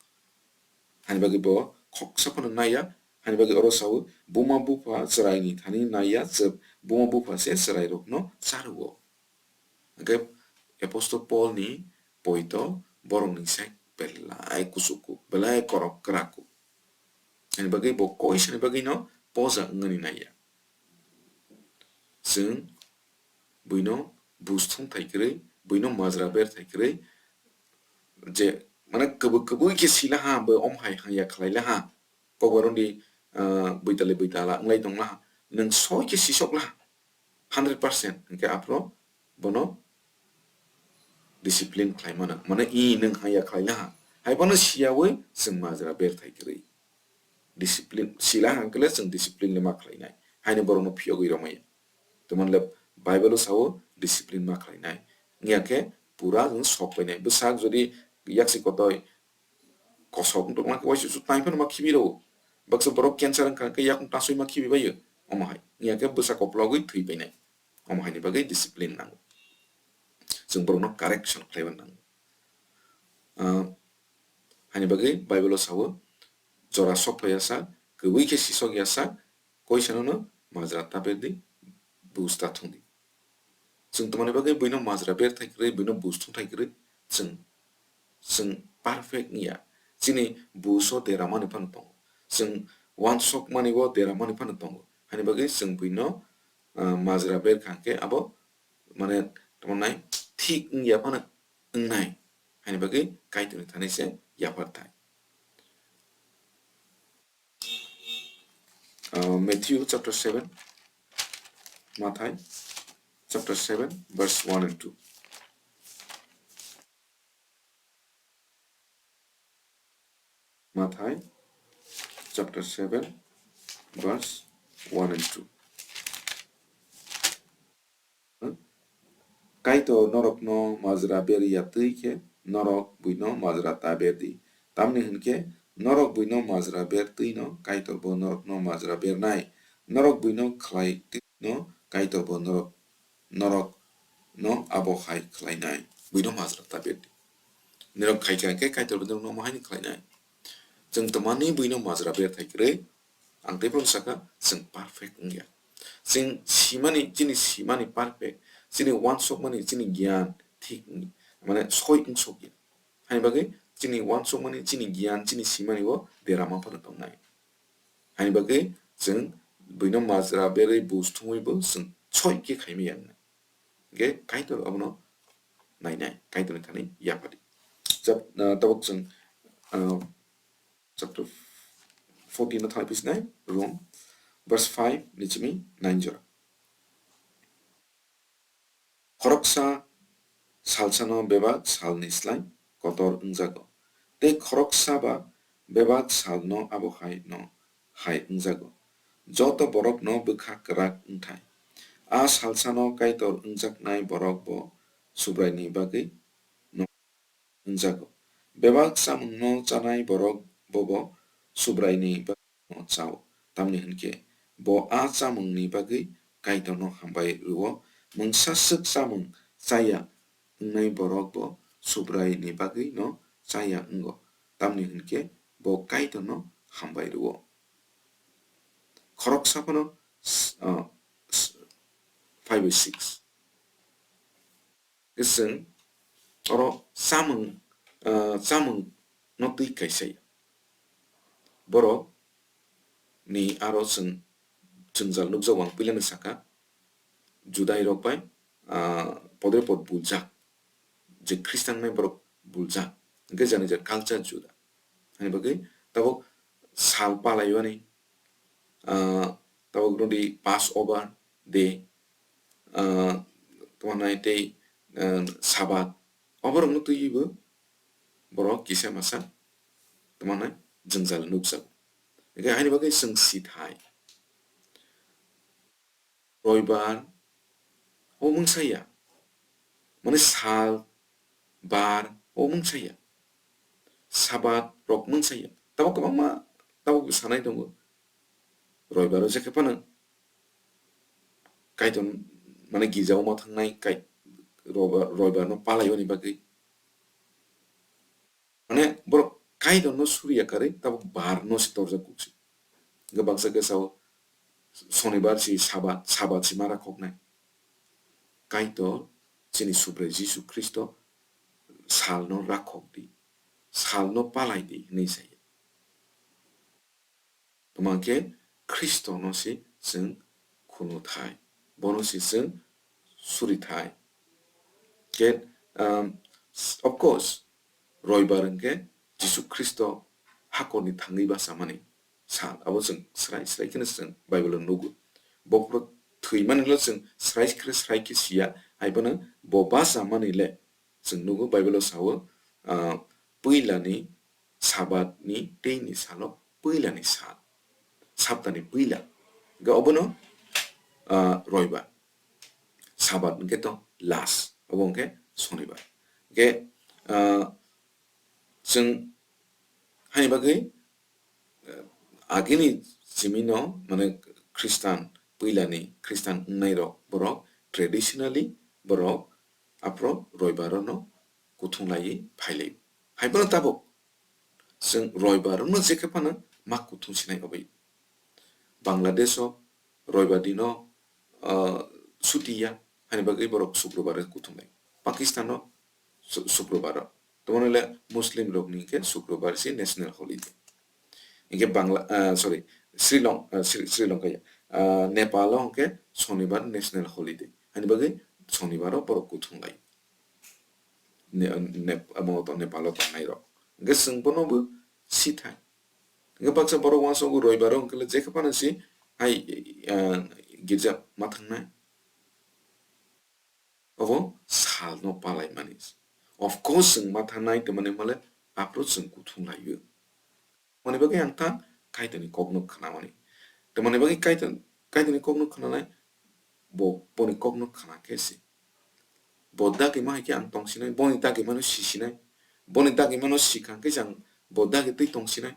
Hani bagwi bo khoksa phano naiya, hani bagwi oro sao, buma bupha chwraini thani naiya, chw-, buma bupha se chwrairokno charwo. Hwnkhe Apostle Paul ni poito borok ni sai belai kuchuku, belai korok kwraku. Ani bagwi bo koisa ni bagwi no poja wngani naiya. Chwng buino bus thung thai kwrwi, buino majra ber thai kwrwi, je mane kwbwi kwbwi khe sila ha, bo om hai hangya khlai la ha. Kokborok ni, ah, buitali buitala wnglai tong laha. Nwng soi khe sisok laha. Hundred percent. Hwnkhe aphro bono discipline khlai mano. Mane i nwng haya khlai laha. Hai bono siyawi chwng majra ber thai kwrwi. Discipline, sila hwnkhe le chwng discipline le ma khlainai. Haino borokno phiyogwi romaya. Tamoni le Bible o sao discipline ma khlainai. Wngya khe pura chwng sok painai. Bwsak jodi yaksi kotoi kosok wng tongma khe waisa su tang phano ma khibi rwo. Baksa borok cancer wngkha khe yakung tasui ma khibi baio. Omo hai. Wngya khe bwsa koplogwi thwi painai. Omo haini bagwi discipline nango. Chwng borokno correction khlaiba nango. Ah, haini bagwi Bible o sao, jora sok phai ya sak, kwbwi khe sisok ya sak, koisa no no majra ta berdi, bus ta thungdi. Chwng tongmani bagwi buino majra ber thai kwrwi, buino bus thung thai kwrwi, chwng, chwng perfect wngya. Chini bus o dera mani phano tongo. Chwng wansok mani o dera mani phano tongo. Haini bagwi chwng buino, ah, majra ber kha hwnkhe abo, mane, tamo nai, thik wngya phano wngnai. Haini bagwi Kaitorni thani se yaphar thai. Uh, Matthew chapter seven, Mathai chapter seven, verse one and two. Mathai chapter seven, verse one and two. Kaitor norokno majra ber ya twi khe norok buino majra ta ber di. Tamni hwn khe norok buino majra ber twi no Kaitor bo norokno majra bernai. Norok buino khlai twi no Kaitor bo norok, norok no abo hai khlainai. Buino majra ta ber di. Norok khai kha khe Kaitor bo norokno omo haino khlainai. Chwng tamani buino majra ber thai kwrwi, Ang tei phano saka, chwng perfect wngya. Chwng simani, chini simani perfect, chini uansukmani, chini giyan thik wng-, mane soi wngsukya. Haini bagwi chini uansukmani, chini giyan, chini simani o derama phano tongnai. Haini bagwi chwng buino majra berwi buj thumwibo chwng soi khe khaimaya wngnai. Hwnkhe Kaitor abono nainai, Kaitorni thani yaphardi. Chap-, ah, tabuk chwng, ah, chapter fourteen no thangwi phi sinai, Rom, verse five ni simi nine jora. Khoroksa salsano bebak salni slai kotor wngjago, tei khoroksa ba bebak salno abo hai no hai wngjago. Joto borokno bwkha kwrak wngthai. A salsano Kaitor wngjaknai borok bo Subraini bagwi no wngjago. Bebak chamungno chanai borok bobo Subraini bagwino chao, tamni hwn khe bo a chamungni bagwi Kaitorno hambai rw-o. Mungsa swk chamung chaya wngnai borok bo Subraini bagwino chaya wngo, tamni hwn khe bo Kaitorno hambai rw-o. Khoroksa phano s-, ah, s-, five by six. Chwng oro chamung, ah, chamung no twi kaisa ya. Borok ni aro chwng jwngjal nukjago, ang puilano saka, Judai rok bai, ah, podre pod buljak, je Khristan nai borok buljak, hwnkhe jani je culture juda. Hani bagwi tabuk sal palaimani, ah, tabuk rwdi Passover day, ah, tamo nai tei, ah, Sabat, oborokno twiwi bo borok kisa masa tamo nai jwngjal nukjago. Hwnkhe haini bagwi chwng sithai. Roibar o mungsa ya. Mane sal, bar o mungsa ya. Sabat rok mungsa ya. Tabuk kwbangma tabuk sanai tongo. Roibar o jekhe phano Kaitor mane girja o ma thangnai kai, roibar, roibar no palai oni bagwi. Mane borok Kaitor no suriya karwi tabuk bar no se torjak kuk se. Hwnkhe baksa khe sao Sonibar si Sabat, Sabat si ma rakhoknai. Kaitor chini Subrai Jisu Khristo sal no rakhok di, sal no palai di hwnwi sa ya. Tamo khe Khristono se chwng khunu thai, bono se chwng suri thai. Khe, um, of course, Roibar hwnkhe Jisu Khristo hakorni thangwi bachamani sal, abo chwng srai srai kheno chwng Bible-o nugo. Bophuru thwimanilo chwng srai khe srai khe siya, hai phano bo bachamani le chwng nugo, Bible-o sao, ah, puilani Sabatni teini salo puilani sal, saptani puila. Hwnkhe obono, ah, Roibar. Sabat hwnkhe to last, obo hwnkhe Sonibar. Hwnkhe, ah, chwng haini bagwi, ah, agini simino, mane, Khristan, puilani Khristan wngnairok borok traditionally borok aphuru Roibaro no kuthung laiwi phailai. Hai phano tabuk chwng Roibaro no jekhe phano ma kuthung sinai obai. Bangladesh o Roibar dino, ah, suti ya, hani bagwi borok Sukrobar kuthung lai. Pakistan o Su-, Sukrobar o. Tamo le Muslim rok ni khe Sukrobar se national holiday. Hingke Bangla, ah, sorry, Sri Long-, ah, Sri, Sri Lanka ya. Ah, Nepal o hingke Sonibar national holiday. Hani bagwi Sonibar o borok kuthung lai. Ne-, ne-, amo to Nepal o tongnai rok. Hingke chwng bono bo sithai. Hingke baksa borok uansukgo Roibaro hingke le jekhe phano se hai, ah, girja ma thangnai. Obo salno palaimani. Of course, chwng ma thangnai tongmani hwnba le aphuru chwng kuthung lai-o. Mani bagwi ang ta Kaitorni kokno khnamani. Tongmani bagwi Kaitor, Kaitorni kokno khnanai, bo, boni kokno khna khe se. Bo dagima hai khe ang tongsinai, boni dagimano sisinai, boni dagimano sikha khe se ang bo dagi twi tongsinai.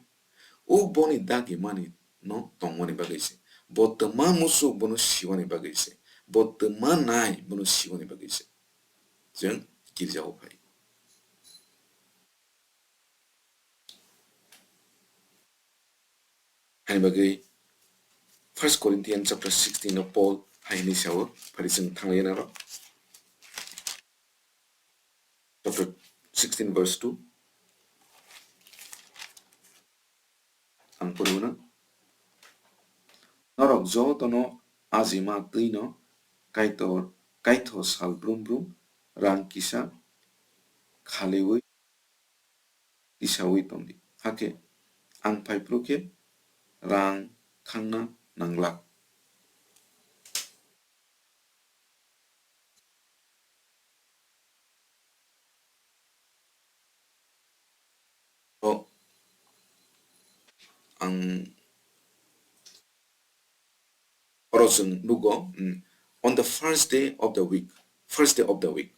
O boni dagimani no tongmani bagwi se. Bo twma muchuk bono siwani bagwi se. Bo twma nai bono siwani bagwi se. Chwng girjao phai. Haini bagwi First Corinthians chapter sixteen o Paul hai hwnwi sao, phari chwng thanglai naro. Chapter sixteen verse two. Ang pori uno. Norok jotono ajima twino Kaitor, Kaitor sal brum brum rang kisa khaliwi tisawi tongdi. Hakhe ang phai phuru khe rang khangna nanglak. O ang Oro chwng nugo, mm, on the first day of the week, first day of the week.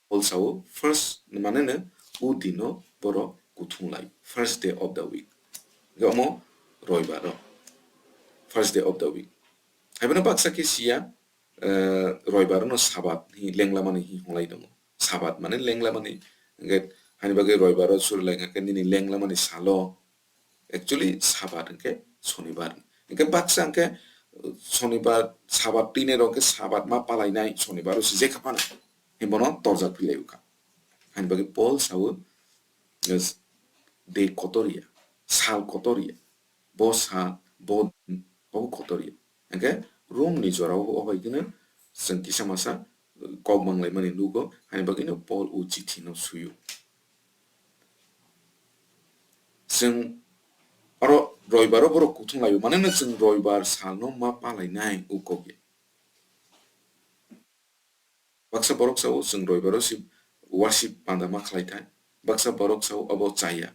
Paul sao, first, mane no, u dino boro kuthung lai, first day of the week. Hwnkhe omo roibaro, first day of the week. Haiphano baksa khe siya, eh, roibaro no Sabat hi lenglamani hi hwnlai tongo. Sabat mane lenglamani, hwnkhe hani bagwi roibaro suri lai kha khe nini lenglamani salo, actually, Sabat hwnkhe Sonibar. Hwnkhe baksa hwnkhe, uh, Sonibar, Sabat twi nai rok hwnkhe Sabat ma palainai Sonibar o si je kha phano. Himbono torjak philai kha. Hani bagwi Paul sao, uh, de kotor ya, sal kotor ya, bo sal, bo din, obo kotor ya. Hwnkhe Rom ni jora o, o bai kheno chwng kisa masa, uh, kok manglaimani nugo, hani bagwino Paul o chithi no suyo. Chwng oro roibaro borok kuthung laio, mane no chwng roibar salno ma palainai o kok ya. Baksa borok sao chwng roibaro si worship panda ma khlai thai, baksa borok sao abo chaya.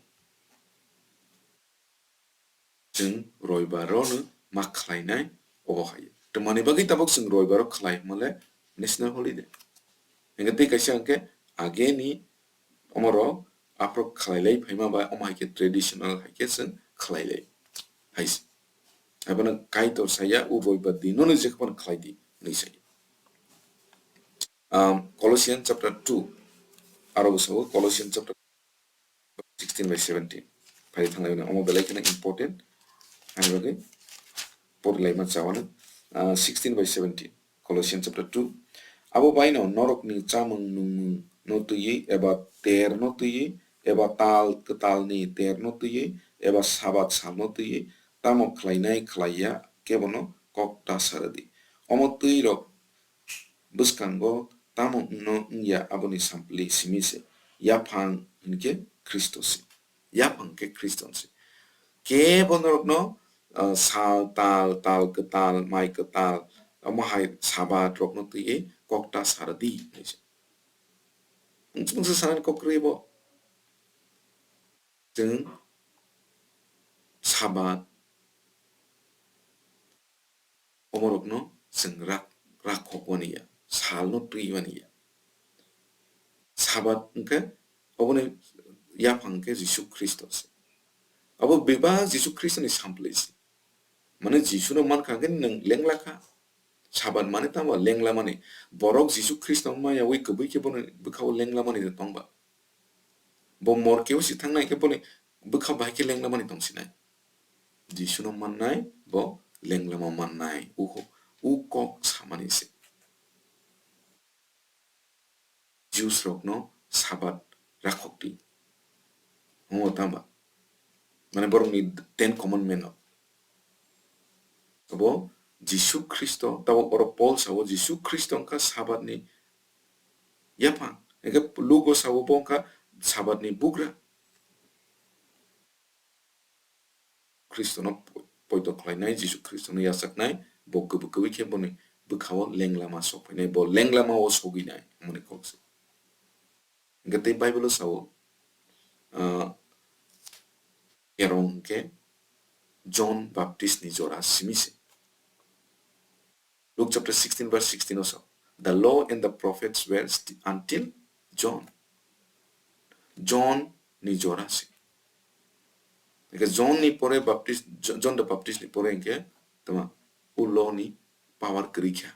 Chwng roibaro no ma khlainai obo hai. Twmani bagwi tabuk chwng roibaro khlai hwnmale national holiday. Hwnkhe tei kaisa hwnkhe ageni omorok aphro khlailai phaima bai omo hai khe traditional hai khe chwng khlailai hai se. Abono Kaitor saya, "O roibar dino no jekphano khlai di," hwnwi saya. Um, Colossians chapter two, aro bwskango Colossians chapter sixteen by seventeen. Phai thanglai mano, omo belai kheno important. Ani bagwi pori lai ma chawano. Ah, sixteen by seventeen, Colossians chapter two. Abo baino norokni chamung nungmung no twiwi, eba ter no twiwi, eba tal kwtalni ter no twiwi, eba Sabat sal no twiwi, tamo khlainai khlaiya kebono kok ta sa rwdi. Omo twi rok bwskango tamo wngno wngya aboni sampli simi se. Yaphang hinkhe Khristo se. Yaphang khe Khristo se. Kebo norokno, ah, sal, tal, tal kwtal, mai kwtal, omo hai Sabat rokno twiwi kok ta sa rwdi hinwi se. Wngsa wngsa sanani kok kwrwi bo. Chwng Sabat omorokno chwng rak-, rakhok wani ya, salno twi wani ya. Sabat hwnkhe oboni yaphang hwnkhe Jisu Khristo se. Abo bebak Jisu Khristoni sampli se. Mane Jisuno mankha hwnkhe nwng lengla kha. Sabat mane tamo lenglamani. Borok Jisu Khristo mayawi kwbwi khe bono bwkhao lenglamani tongba. Bo morkeo si thangnai khe boni bwkha bai khe lenglamani tongsinai. Jisuno mannai, bo lenglama mannai. Uho, u kok samani se. Jews rokno Sabat rakhok di. Omo tamba. Mane borokni Ten Commandment no. Abo Jisu Khristo, tabo oro Paul sao Jisu Khristo wngkha Sabatni yaphang. Hingkhe Lugo sao bo wngkha Sabatni bugra. Khristono poito khlainai, Jisu Khristono yachaknai, bo kwbwi kwbwi khe boni bwkhao lenglama sok phainai, bo lenglamao sogwinai, hwnmani kok se. Hingkhe tei Bible-o sao, ah, kerong hingkhe John Baptist ni jora simi se. Luke chapter sixteen verse sixteen o sao, "The law and the prophets were st-, until John." John ni jora se. Hingkhe John ni pore Baptist, Jo-, John the Baptist ni pore hingkhe tama o law ni power kwrwi kha.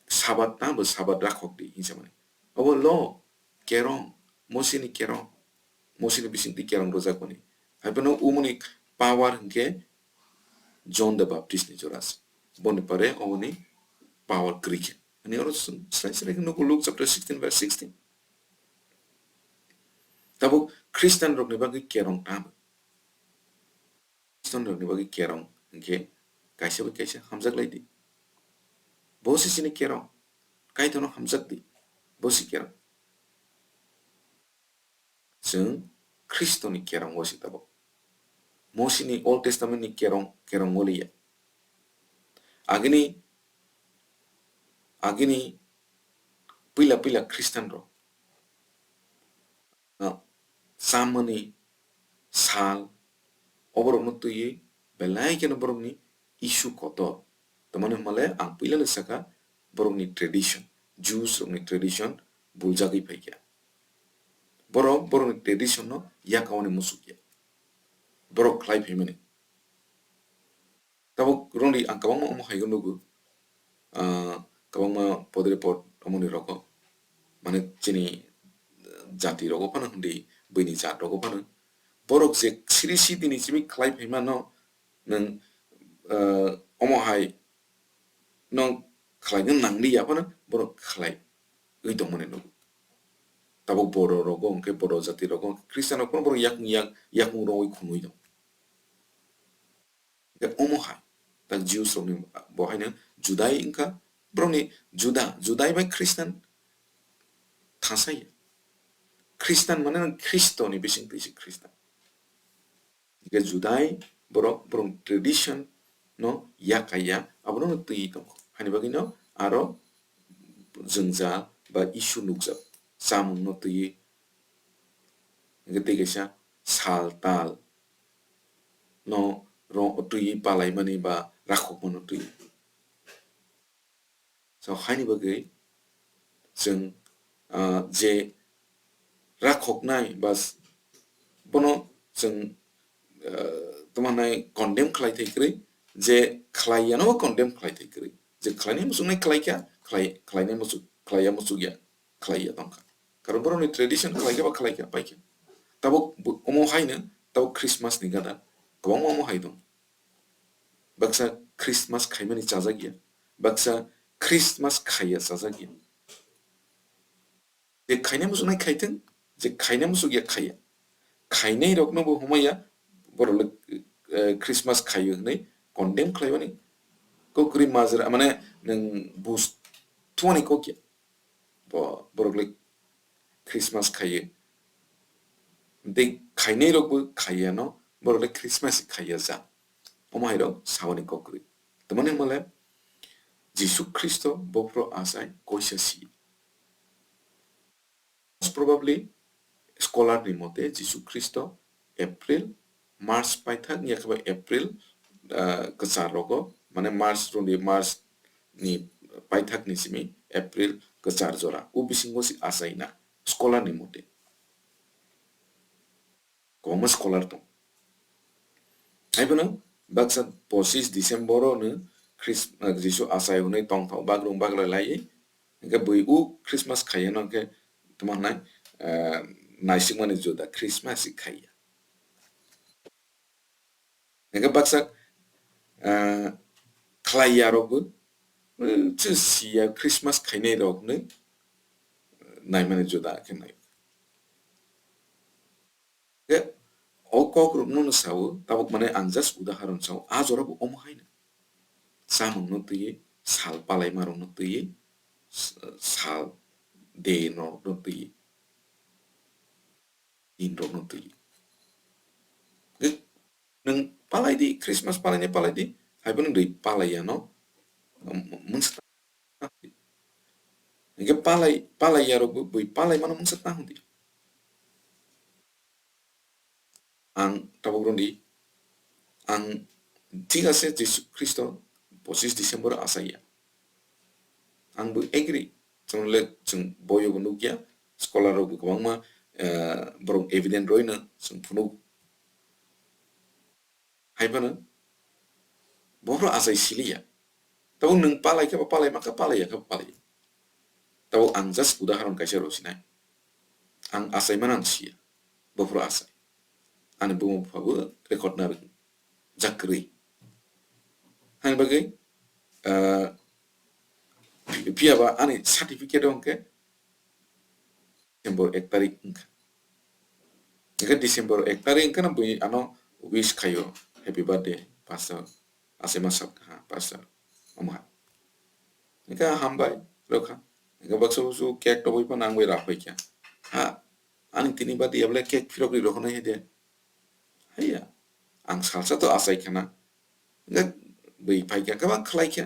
Sabat ta bo Sabat rakhok di hinsa mani. Obo law, kerong, Mosi ni kerong. Mosi ni bising twi kerong rwjak mani. Hai phano umoni power hingkhe John the Baptist ni jora se. Boni pore oboni power kwrwi khe. Ani oro chwng srai srai khe nugo Luke chapter sixteen verse sixteen. Tabuk Christian rokni bagwi kerong tamo. Christian rokni bagwi kerong hinkhe kaisa bai kaisa hamjak lai di. Bo se chini kerong. Kaitorno hamjak di. Bo se kerong. Chwng Khristoni kerong o se tabuk. Mosini Old Testament ni kerong, kerong o liya. Agini, agini puila puila Christian rok, ah, chamani sal, oborokno twiwi belai kheno borokni issue kotor. Tamani hwnmale ang puilano saka borokni tradition, Jews rokni tradition buljagwi phaikha. Borok borokni tradition no yakawani muchukya. Borok khlai phaimani. Tabuk rongdi ang kwbangma omo hai nugo, ah, kwbangma podre pod omoni rogo, mane chini jati rogo phano hwndi, buini jat rogo phano. Borok je siri si dini simi khlai phaimano nwng, ah, omo hai no khlaina nangliya phano borok khlai wi tongmani nugo. Tabuk Bodo rogo hwnkhe Bodo jati rogo hwnkhe Christian rok phano borok yakung yak-, yakung rogwi khunui tong. Hwnkhe omo hai, tak Jews rokni bo haino Judai wngkha, borokni Juda, Judai bai Christian thangsa ya. Christian mane nang Khristo ni bising twi se Christian. Hwnkhe Judai borok, borok tradition no yakaiya, abono no twi tongo. Hani bagwi no aro jwngjal ba issue nukjak, chamung no twi, hwnkhe tei kaisa sal tal no ro-, twiwi palaimani ba rakhokmano twi. So, haini bagwi chwng, ah, je rakhoknai ba s-, bono chwng, ah, tamo hwnai condemn khlai thai kwrwi, je khlai yano bo condemn khlai thai kwrwi. Je khlainai muchungnai khlai kha, khlai-, khlainai muchuk, khlai ya muchuk ya. Khlai ya tong kha. Karon borokni tradition khlai khe ba khlai kha, pai kha. Tabuk bo-, omo hai no, tabuk Christmas ni gana kwbangma omo hai tong. Baksa Christmas khaimani chajak ya, baksa Christmas khaiya chajak ya. Je khaina muchungnai khai thung, je khaina muchuk ya khaiya. Khainai rokno bo humaya, borok le, eh, Christmas khaio hwnwi condemn khlaimani. Kok kwrwi majra, mane nwng bus thumani kok ya. Bo-, borok le Christmas khaio. Tei khainai rok bo khaiya no, borok le Christmas khaiya ja. Omo hai rok saboni kok kwrwi. Tamani hwnmale Jisu Khristo bophro achai koisa si. Most probably, scholar ni mote Jisu Khristo April, March paithak ya khe ba April, ah, kwchar rogo, mane March rwdi, March ni paithak ni simi April kwchar jora, o bisingo se achaina, scholar ni mote. Kwbangma scholar tong. Haiphano baksa pochis December o no Christ-, ah, Jisu achai hwnwi tongthok bagrung bagra lai, hwnkhe bui o Christmas khaiya no hwnkhe tamo hwnai, ah, naisikmani juda Christmas se khaiya. Hwnkhe baksa, ah, khlaiya rokbo, eh, chwng siya Christmas khainai rokno naimani juda khe nai. Khe o kok rokno no sao, tabuk mane ang just udaharon sao, a jora bo omo haino. Chamung no twiwi, sal palai marok no twiwi, s-, sal de norok no twiwi, din rok no twiwi. Khe nwng palai di, Christmas palai ni palai di, hai bo nwng dwi palai ya no, um, mungsa ta-, hingke palai, palai ya rok bo bwi palai mano mungsa ta hwn di. Ang tabuk rwdi, ang thik ase Jisu Khristo pochis December achai ya. Ang bo agree, chwng le chwng boyo bo nukya, scholar rok bo kwbangma, eh, borok evident rwino chwng phunuk. Hai phano bophro achai siliya. Tabuk nwng palai khe ba palai, ma khe palai ya khe ba palai. Tabuk ang just udaharon kaisa rw sinai. Ang achai mano ang siya. Bophro achai. Ani buma bupha bo record na rwng jak kwrwi. Hani bagwi, ah, pi-, phiya ba ani certificate o hwnkhe December ek tarik wngkha. Hwnkhe December ek tarik wngkhano bui ano wish khaio, "Happy birthday, Pastor." Achaima sap kha, "Ha, Pastor." Omo hai. Hwnkhe hambai rwkha. Hwnkhe baksa busu cake tobwi phano ang bai raphai kha. "Ha, ani tini birthday ya bole cake phirok ri rw hwnwi hai de." Haiya, ang salsa to achai khana. Hwnkhe bui phai kha, khe ba khlai kha.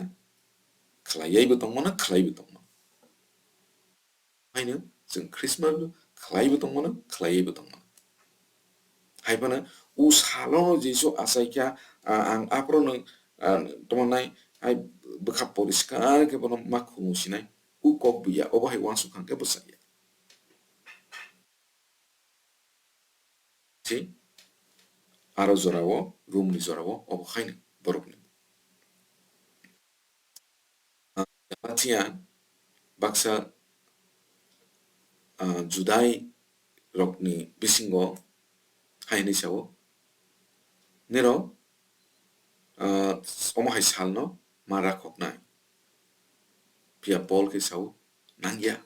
Khlaiwi bo tongmano, khlaiwi tongmano. Haino chwng Christmas bo khlaiwi tongmano, khlaiwi bo tongmano. Hai phano o salo Jisu achai kha, ah, ang aphuru no, ah, tongmani hai bwkha poriskar khe bono ma khungo sinai. O kok buya, obo hai uansuk kha khe bwchaya. Si aro jorao, Romni jorao, obo haino borokni. Ah, Galatian baksa, ah, Judai rokni bisingo hai hwnwi sao, "Nirok, ah, omo hai salno ma rakhoknai." Phiya Pol khe sao, "Nangya."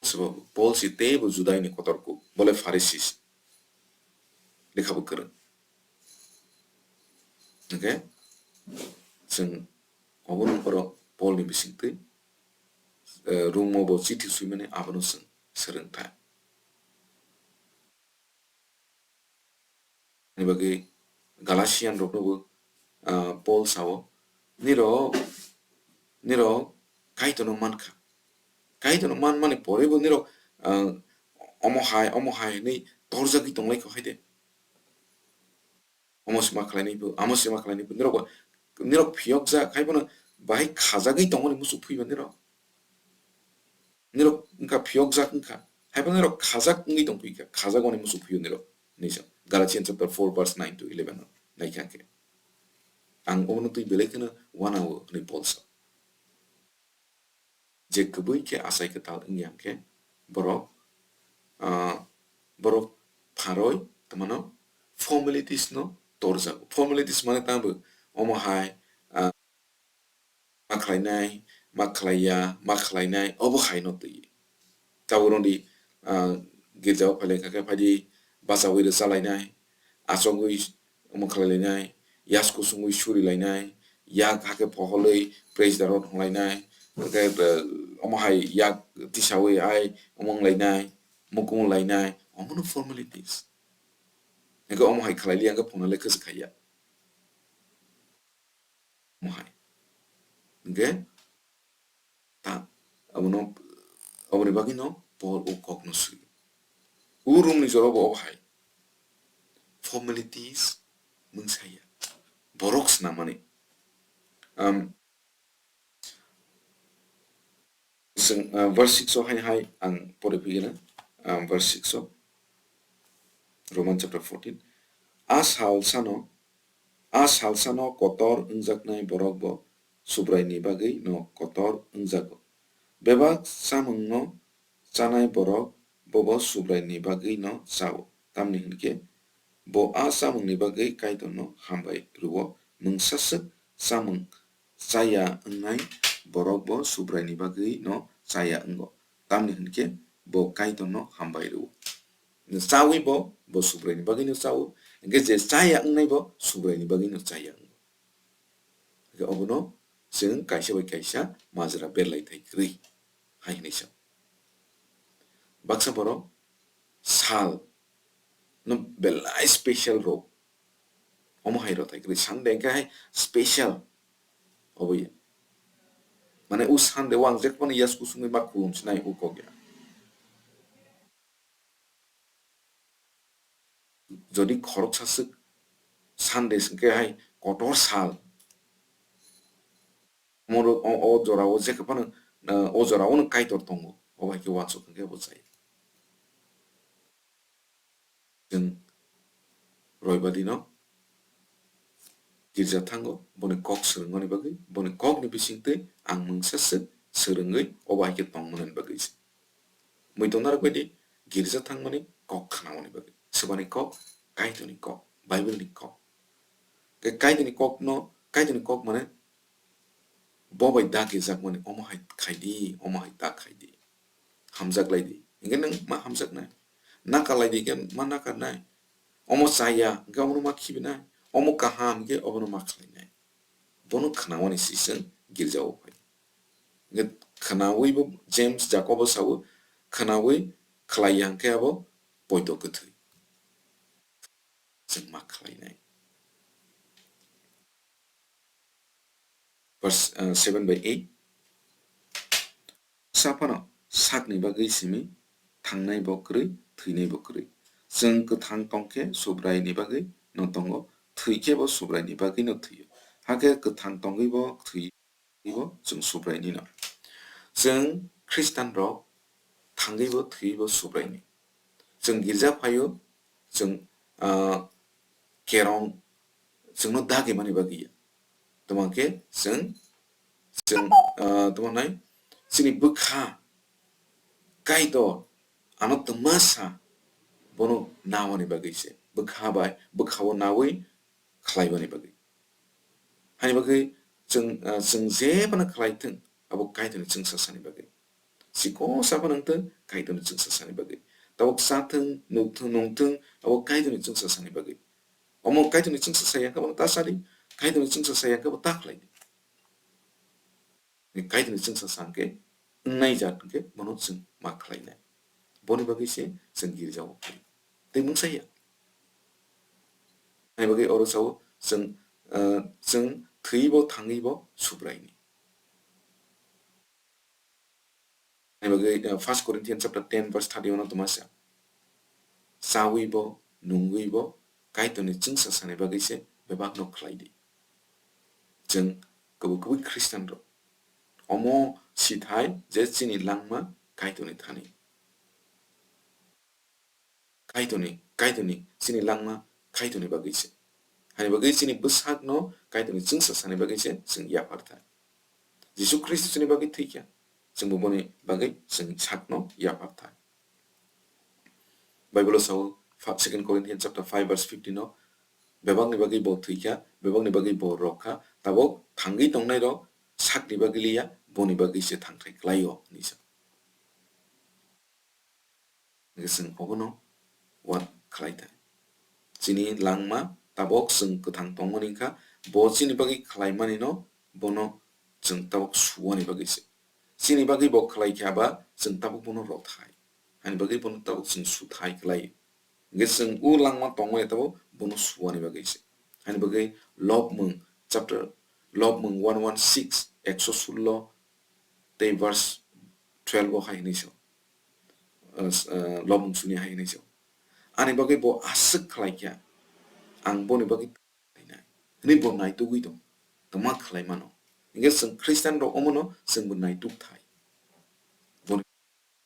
Sabo Pol si teibo Judaini kotor kuk, bole Pharisis, lekha bo kwrwng. Hwnkhe chwng obono borok Polni bisingtwi, eh, Romo bo chithi swimani abono chwng swrwngthai. Ani bagwi Galatian rokno bo, ah, Pol sao, "Nirok, nirok Kaitorno mankha. Kaitorno manmani porebo nirok, ah, omo hai, omo hai hwnwi torjagwi tonglaikha hai de. Omo se ma khlainai bo, amo se ma khlainai bo. Nirok bo, nirok phiyokjak hai bono bahai khajagwi tongmani muchuk phiba nirok." Nirok wngkha phiyokjak wngkha. Haiphano nirok khajak wngwi tongphikha, khajak wngwi muchuk phio nirok. Hinwi sa Galatians chapter four verse nine to eleven o naikha khe. Ang obono twi belai kheno uanao hwnwi Pol sa. Je kwbwi khe achai kwtal wngya khe borok, ah, borok pharoi tongmano formalities no torjago. Formalities mane tamo omo hai, ah, ma khlainai, ma khlaiya, ma khlainai, obo hai no twi. Tabuk rwdi, ah, girjao phai lai kha khe phaidi bachaui rwcha lainai, achogwi omo khlai lainai, yasku sungwi suri lainai, yak hakhe poholwi praise the Lord hong lainai, hwnkhe, eh, omo hai yak tisaui ai omo wng lainai, mukumu lainai, omono formalities. Hwnkhe omo hai khlai liya hwnkhe phone le khwchwk khaiya. Omo hai. Hwnkhe ta, abono, aboni bagwino Pol o kokno swi. O Romni jora bo obo hai. Formalities mungsaya. Borok snamani. Am, Chwng, ah, verse six o hai hai ang pore phigena, ah, verse six o, Roman chapter fourteen. A sal sano, a sal sano kotor wngjaknai borok bo Subraini bagwi no kotor wngjago. Bebak chamung no chanai borok bo bo Subraini bagwi no chao. Tamni hwnkhe bo a chamungni bagwi Kaitorno hambai rwo, mungsa swk chamung chaya wngnai borok bo Subraini bagwi no chaya wngo, tamni hwnkhe bo Kaitorno hambai rwo. Chawi bo, bo Subraini bagwi no chawo, hwnkhe je chaya wngnai bo Subraini bagwi no chaya wngo. Hwnkhe obono chwng kaisa bai kaisa majra berlai thai kwrwi hai hwnwi sa. Baksa borok sal no belai special rok. Omo hai rok thai kwrwi Sunday hwnkhe hai special. Obo ya. Mane o Sunday o ang jekphano yasku sungwi ma khulum sinai o kok ya. Jodi khoroksa swk Sunday hwnkhe hai kotor sal. Omo, o, o jora o jekphano, o jora o no Kaitor tongo. Obo hai khe uansuk hwnkhe bo chaya. Chwng Roibadino girja thango, boni kok swrwngmani bagwi, boni kokni bisingtwi ang mungsa swk swrwngwi obo hai khe tongmani bagwi se. Muitongnarok bai di girja thangmani kok khnamani bagwi. Swbani kok, Kaitorni kok, Bible-ni kok. Khe Kaitorni kokno, Kaitorni kok mane bo bai da kijakmani, omo hai khaidi, omo hai ta khaidi, hamjak laidi. Hinkhe nwng ma hamjaknai, nakar laidi khe ma nakarnai, omo chaya hinkhe omono ma khibinai, omo kaham hinkhe obono ma khlainai. Bono khwnawani siswng girjao phai. Hinkhe khwnawi bo James, Jakobo sawo, khwnawi khlaiya hinkhe abo poito kwthwi. Chwng ma khlainai. Verse, uh, seven by eight. Saphano sakni bagwi simi thangnai bo kwrwi, thwinai bo kwrwi. Chwng kwthang tongkhe Subraini bagwi no tongo, thwikhe bo Subraini bagwi no thwio. Hakhe kwthang tongwi bo thwi bo chwng Subraini no. Chwng Khristian rok thangwi bo thwi bo Subraini. Chwng girja phaio, chwng, ah, kerong, chwngno dagi mani bagwi ya. Tamo khe chwng, chwng, ah, tamo nai chini bwkha Kaitor ano twma sa bono nawani bagwi se. Bwkha bai, bwkhao nawi khlaibani bagwi. Hani bagwi chwng, ah, chwng jebano khlai thwng, abo Kaitorni chwngsasani bagwi. Chikon saphano wng thwng, Kaitorni chwngsasani bagwi. Tabuk cha thwng, nuk thwng, nung thwng, abo Kaitorni chwngsasani bagwi. Omo Kaitorni chwngsasa ya khe bono ta sadi, Kaitorni chwngsasa ya khe bo ta khlai di. Kaitorni chwngsasa hwnkhe wngnai jat hwnkhe bono chwng ma khlainai. Boni bagwi se chwng girjao phaio. Tei mungsa ya. Hai bagwi oro sao chwng, ah, chwng thwibo thangwibo Subraini. Hai bagwi, ah, First Corinthians chapter ten verse thirty-one o tongma sa. Chawi bo, nungwi bo, Kaitorni chwngsasani bagwi se bebakno khlai di. Chwng kwbwi kwbwi Khristian rok. Omo sithai je chini langma Kaitorni thani. Kaitorni, Kaitorni, chini langma Kaitorni bagwi se. Hani bagwi chini bwsakno Kaitorni chwngsasani bagwi se chwng yaphar thai. Jisu Khristo chini bagwi thwikha, chwngbo boni bagwi chwng sakno yaphar thai. Bible o sao, fa-, Second Corinthians chapter five verse fifteen o, bebakni bagwi bo thwikha, bebakni bagwi bo rokha, tabuk thangwi tongnairok sakni bagwi liya, boni bagwi se thangthai klaio, hinwi sa. Hingke chwng obono uan khlai thai. Chini langma tabok chwng kwthang tongmani wngkha, bo chini bagwi khlaimanino bono chwng tabok suwani bagwi se. Chini bagwi bo khlai kha ba chwng tabok bono rw thai. Hani bagwi bono tabok chwng su thai khlai. Hingke chwng o langma tongmani tabok bono suwani bagwi se. Hani bagwi Lobmung chapter, Lobmung one one six, ekso sullo tei verse twelve o hai hwnwi se. Ah, s-, ah, Lobmung suni hai hwnwi se. Ani bagwi bo aswk khlai kha, ang boni bagwi khlainai. Hwnwi bo naitugwi tong, tongma khlai mano. Hingke chwng Khristian rok omono chwngbo naituk thai. Boni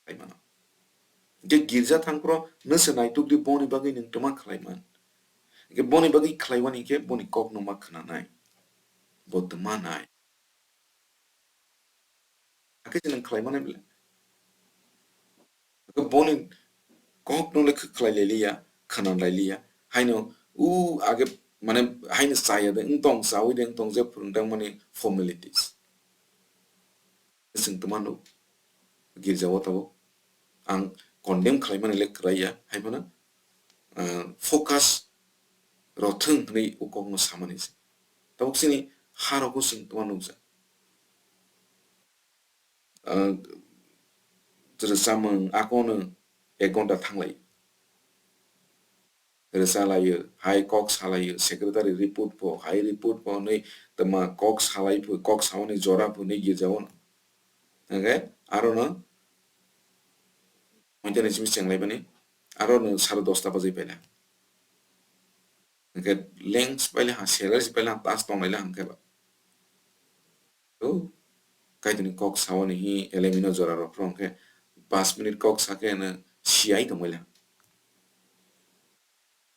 khlai mano. Hingke girja thangphro nwse naituk di boni bagwi nwng tongma khlai man. Hingke boni bagwi khlaiwani hingke boni kokno ma khwnanai. Bo tongma nai. Hakhe se nwng khlai mani bile. Hakhe boni kokno le khlai lai liya, khwna lai liya. Haino u age mane haino chaya de, wng tong chawi de, wng tong je phwrwng tang mani formalities. Chwng tongma nuk girja o tabuk. Ang condemn khlai mani le kwraiya, hai phano, ah, focus rw thwng hwnwi o kokno samani se. Tabuk chini ha rok o chwng tongma nukjak. Ah, rwchapmung akono ek ghonta thanglai. Rwchalaio, hai kok salaio, secretary report pho, hai report pho hwnwi tongma kok salai pho, kok saoni jora pho hwnwi girjao no. Hingke aro no, moitani simi chenglai bani, aro no sare dosta bajai paila. Hingke leng se paila ha, salary se paila ha, tas tong laila hingke ba. O, Kaitorni kok saoni hi elemino jora rok phro hingke pas minute kok sake no siyai tong laila.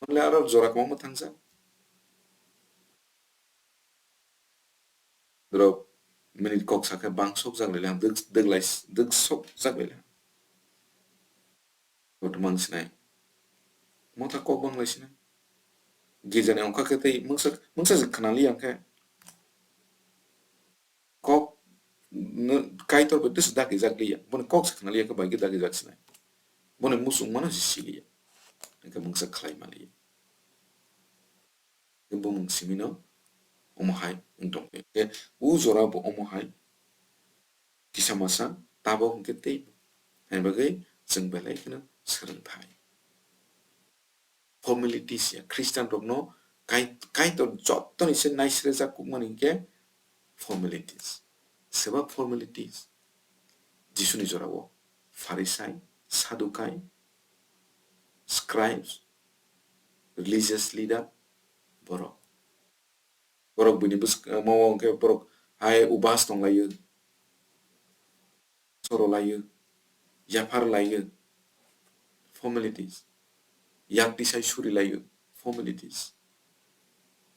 Onle aro jora kwbangma thangsa. Borok minute kok sakhe bang sokjak laila, dwk, dwk lai, dwk sokjak laila. Kotorma wng sinai. Motha kok bang lai sinai. Girjani ongkha khe tei mungsa, mungsa se khna liya khe kok no Kaitor bai tesa dagi jak liya, boni kok se khna liya khe bai khe dagi jak sinai, boni muchung mano se si liya, hingkhe mungsa khlai ma liya. Bumung simi no omo hai wng tong khe, o jora bo omo hai kisa masa tabok hingkhe tei hai bagwi chwng belai kheno swrwngthai. Formalities ya, Christian rokno Kai-, Kaitor jottoni se naisrejak kukmani hingkhe formalities. Seba formalities? Jisuni jorao Pharisai, Sadukai, scribes, religious leader, borok. Borok bini bwskango hwnkhe borok hai ubas tonglaio, soro laio, yaphar laio, formalities. Yak tisai suri laio, formalities.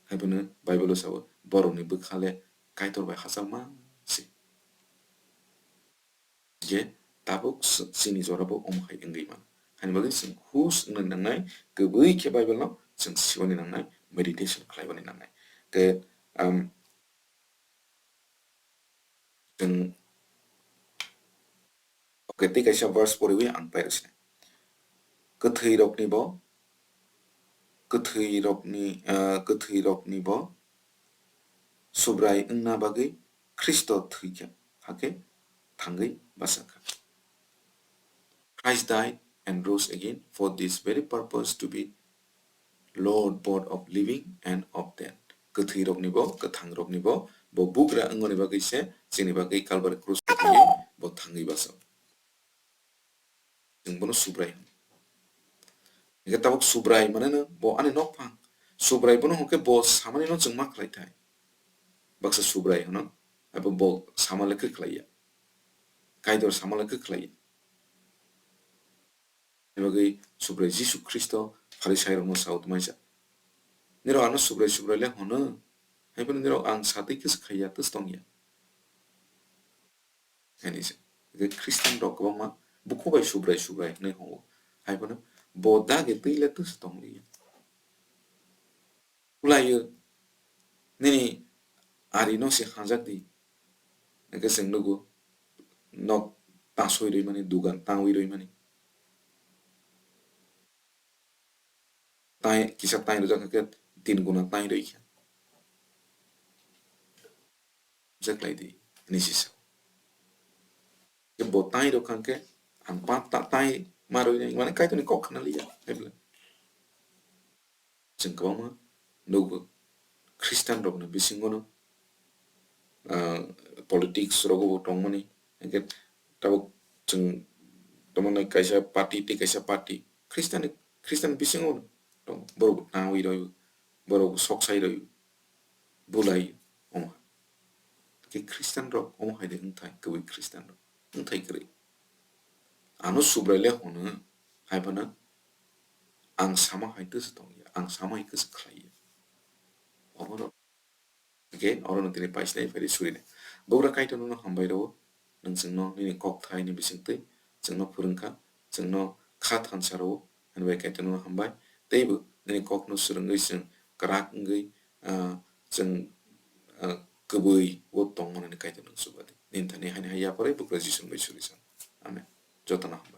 Haiphano Bible o sao, borokni bwkha le Kaitor bai hachal ma se. Je tabuk s-, chini jorabo omo hai wngwi mano. Haini bagwi chwng hus wngna nangnai, kwbwi khe Bible no chwng sibani nangnai, meditation khlaiwani nangnai. Tei, um, chwng, okay, tei kaisa verse poriwi ang pairok sinai. Kwthwi rokni bo, kwthwi rokni, ah, kwthwi rokni bo Subrai wngna bagwi Khristo thwikha, hakhe thangwi bachakha. Christ died and rose again for this very purpose, to be Lord both of living and of dead. Kwthwi rokni bo, kwthang rokni bo, bo bugra wngmani bagwi se chini bagwi Calvary cross o thangwi bo thangwi bachao. Chwng bono Subrai hwno. Hingkhe tabuk Subrai mane no bo ani nokphang. Subrai bono hwnkhe bo samani no chwng ma khlai thai. Baksa Subrai hwno, abo bo sama le khe khlai ya. Kaitor sama le khe khlai ya. Ani bagwi Subrai Jisu Khristo Pharisai rokno sao tongmani sa, "Nirok ano Subrai Subrai le hwno, haiphano nirok ang satwi khe se khai ya, tei se tong ya." Ani se, je Christian rok kwbangma bukhuk bai Subrai Subrai hwnwi hwngo. Haiphano bo dagi twi le twi se tong liya. Kulaio, nini ari no se hanjak di. Hingke chwng nugo, nok tasoi rwi mani, dugan tangwi rwi mani. Tai, kisa tai rwjak hwnkhe tin guna tai rwi kha. Jeklai di, hinwi se sa. Bo tai rwkha hwnkhe, ang pa ta-, tai ma rwi nai, mane Kaitorni kok khna liya, hai bwle. Chwng kwbangma nugo, Christian rokni bisingono, ah, politics rogo bo tongmani, hingke tabuk chwng tongmani kaisa party tei kaisa party, Christian, Christian bisingo tong, borok bo tangwi rw, borok bo sok sai rw, bulai, omo. Khe Christian rok omo hai de wngthai, kwbwi Christian rok wngthai kwrwi. Ano Subrai le hwno, hai phano ang sama hai khe se tong ya, ang sama hai khe se khlai ya. Oborok. Hingke oro no tini paisnai phai ri suri nai. Bugra Kaitor nono hambai rwo, nwng chwngno nini kok thai ni bising twi chwngno phwrwng kha, chwngno kha thansa rwo, hwnwi bai Kaitor nono hambai. Teibo nini kok no swrwngwi chwng kwrak wngwi, ah, chwng, ah, kwbwi o tong mano hwnwi Kaitor nwng chuba di. Nini thani haini hai yapharwi Bugra Jisu ni bai suri san. Amen. Jotono hambai.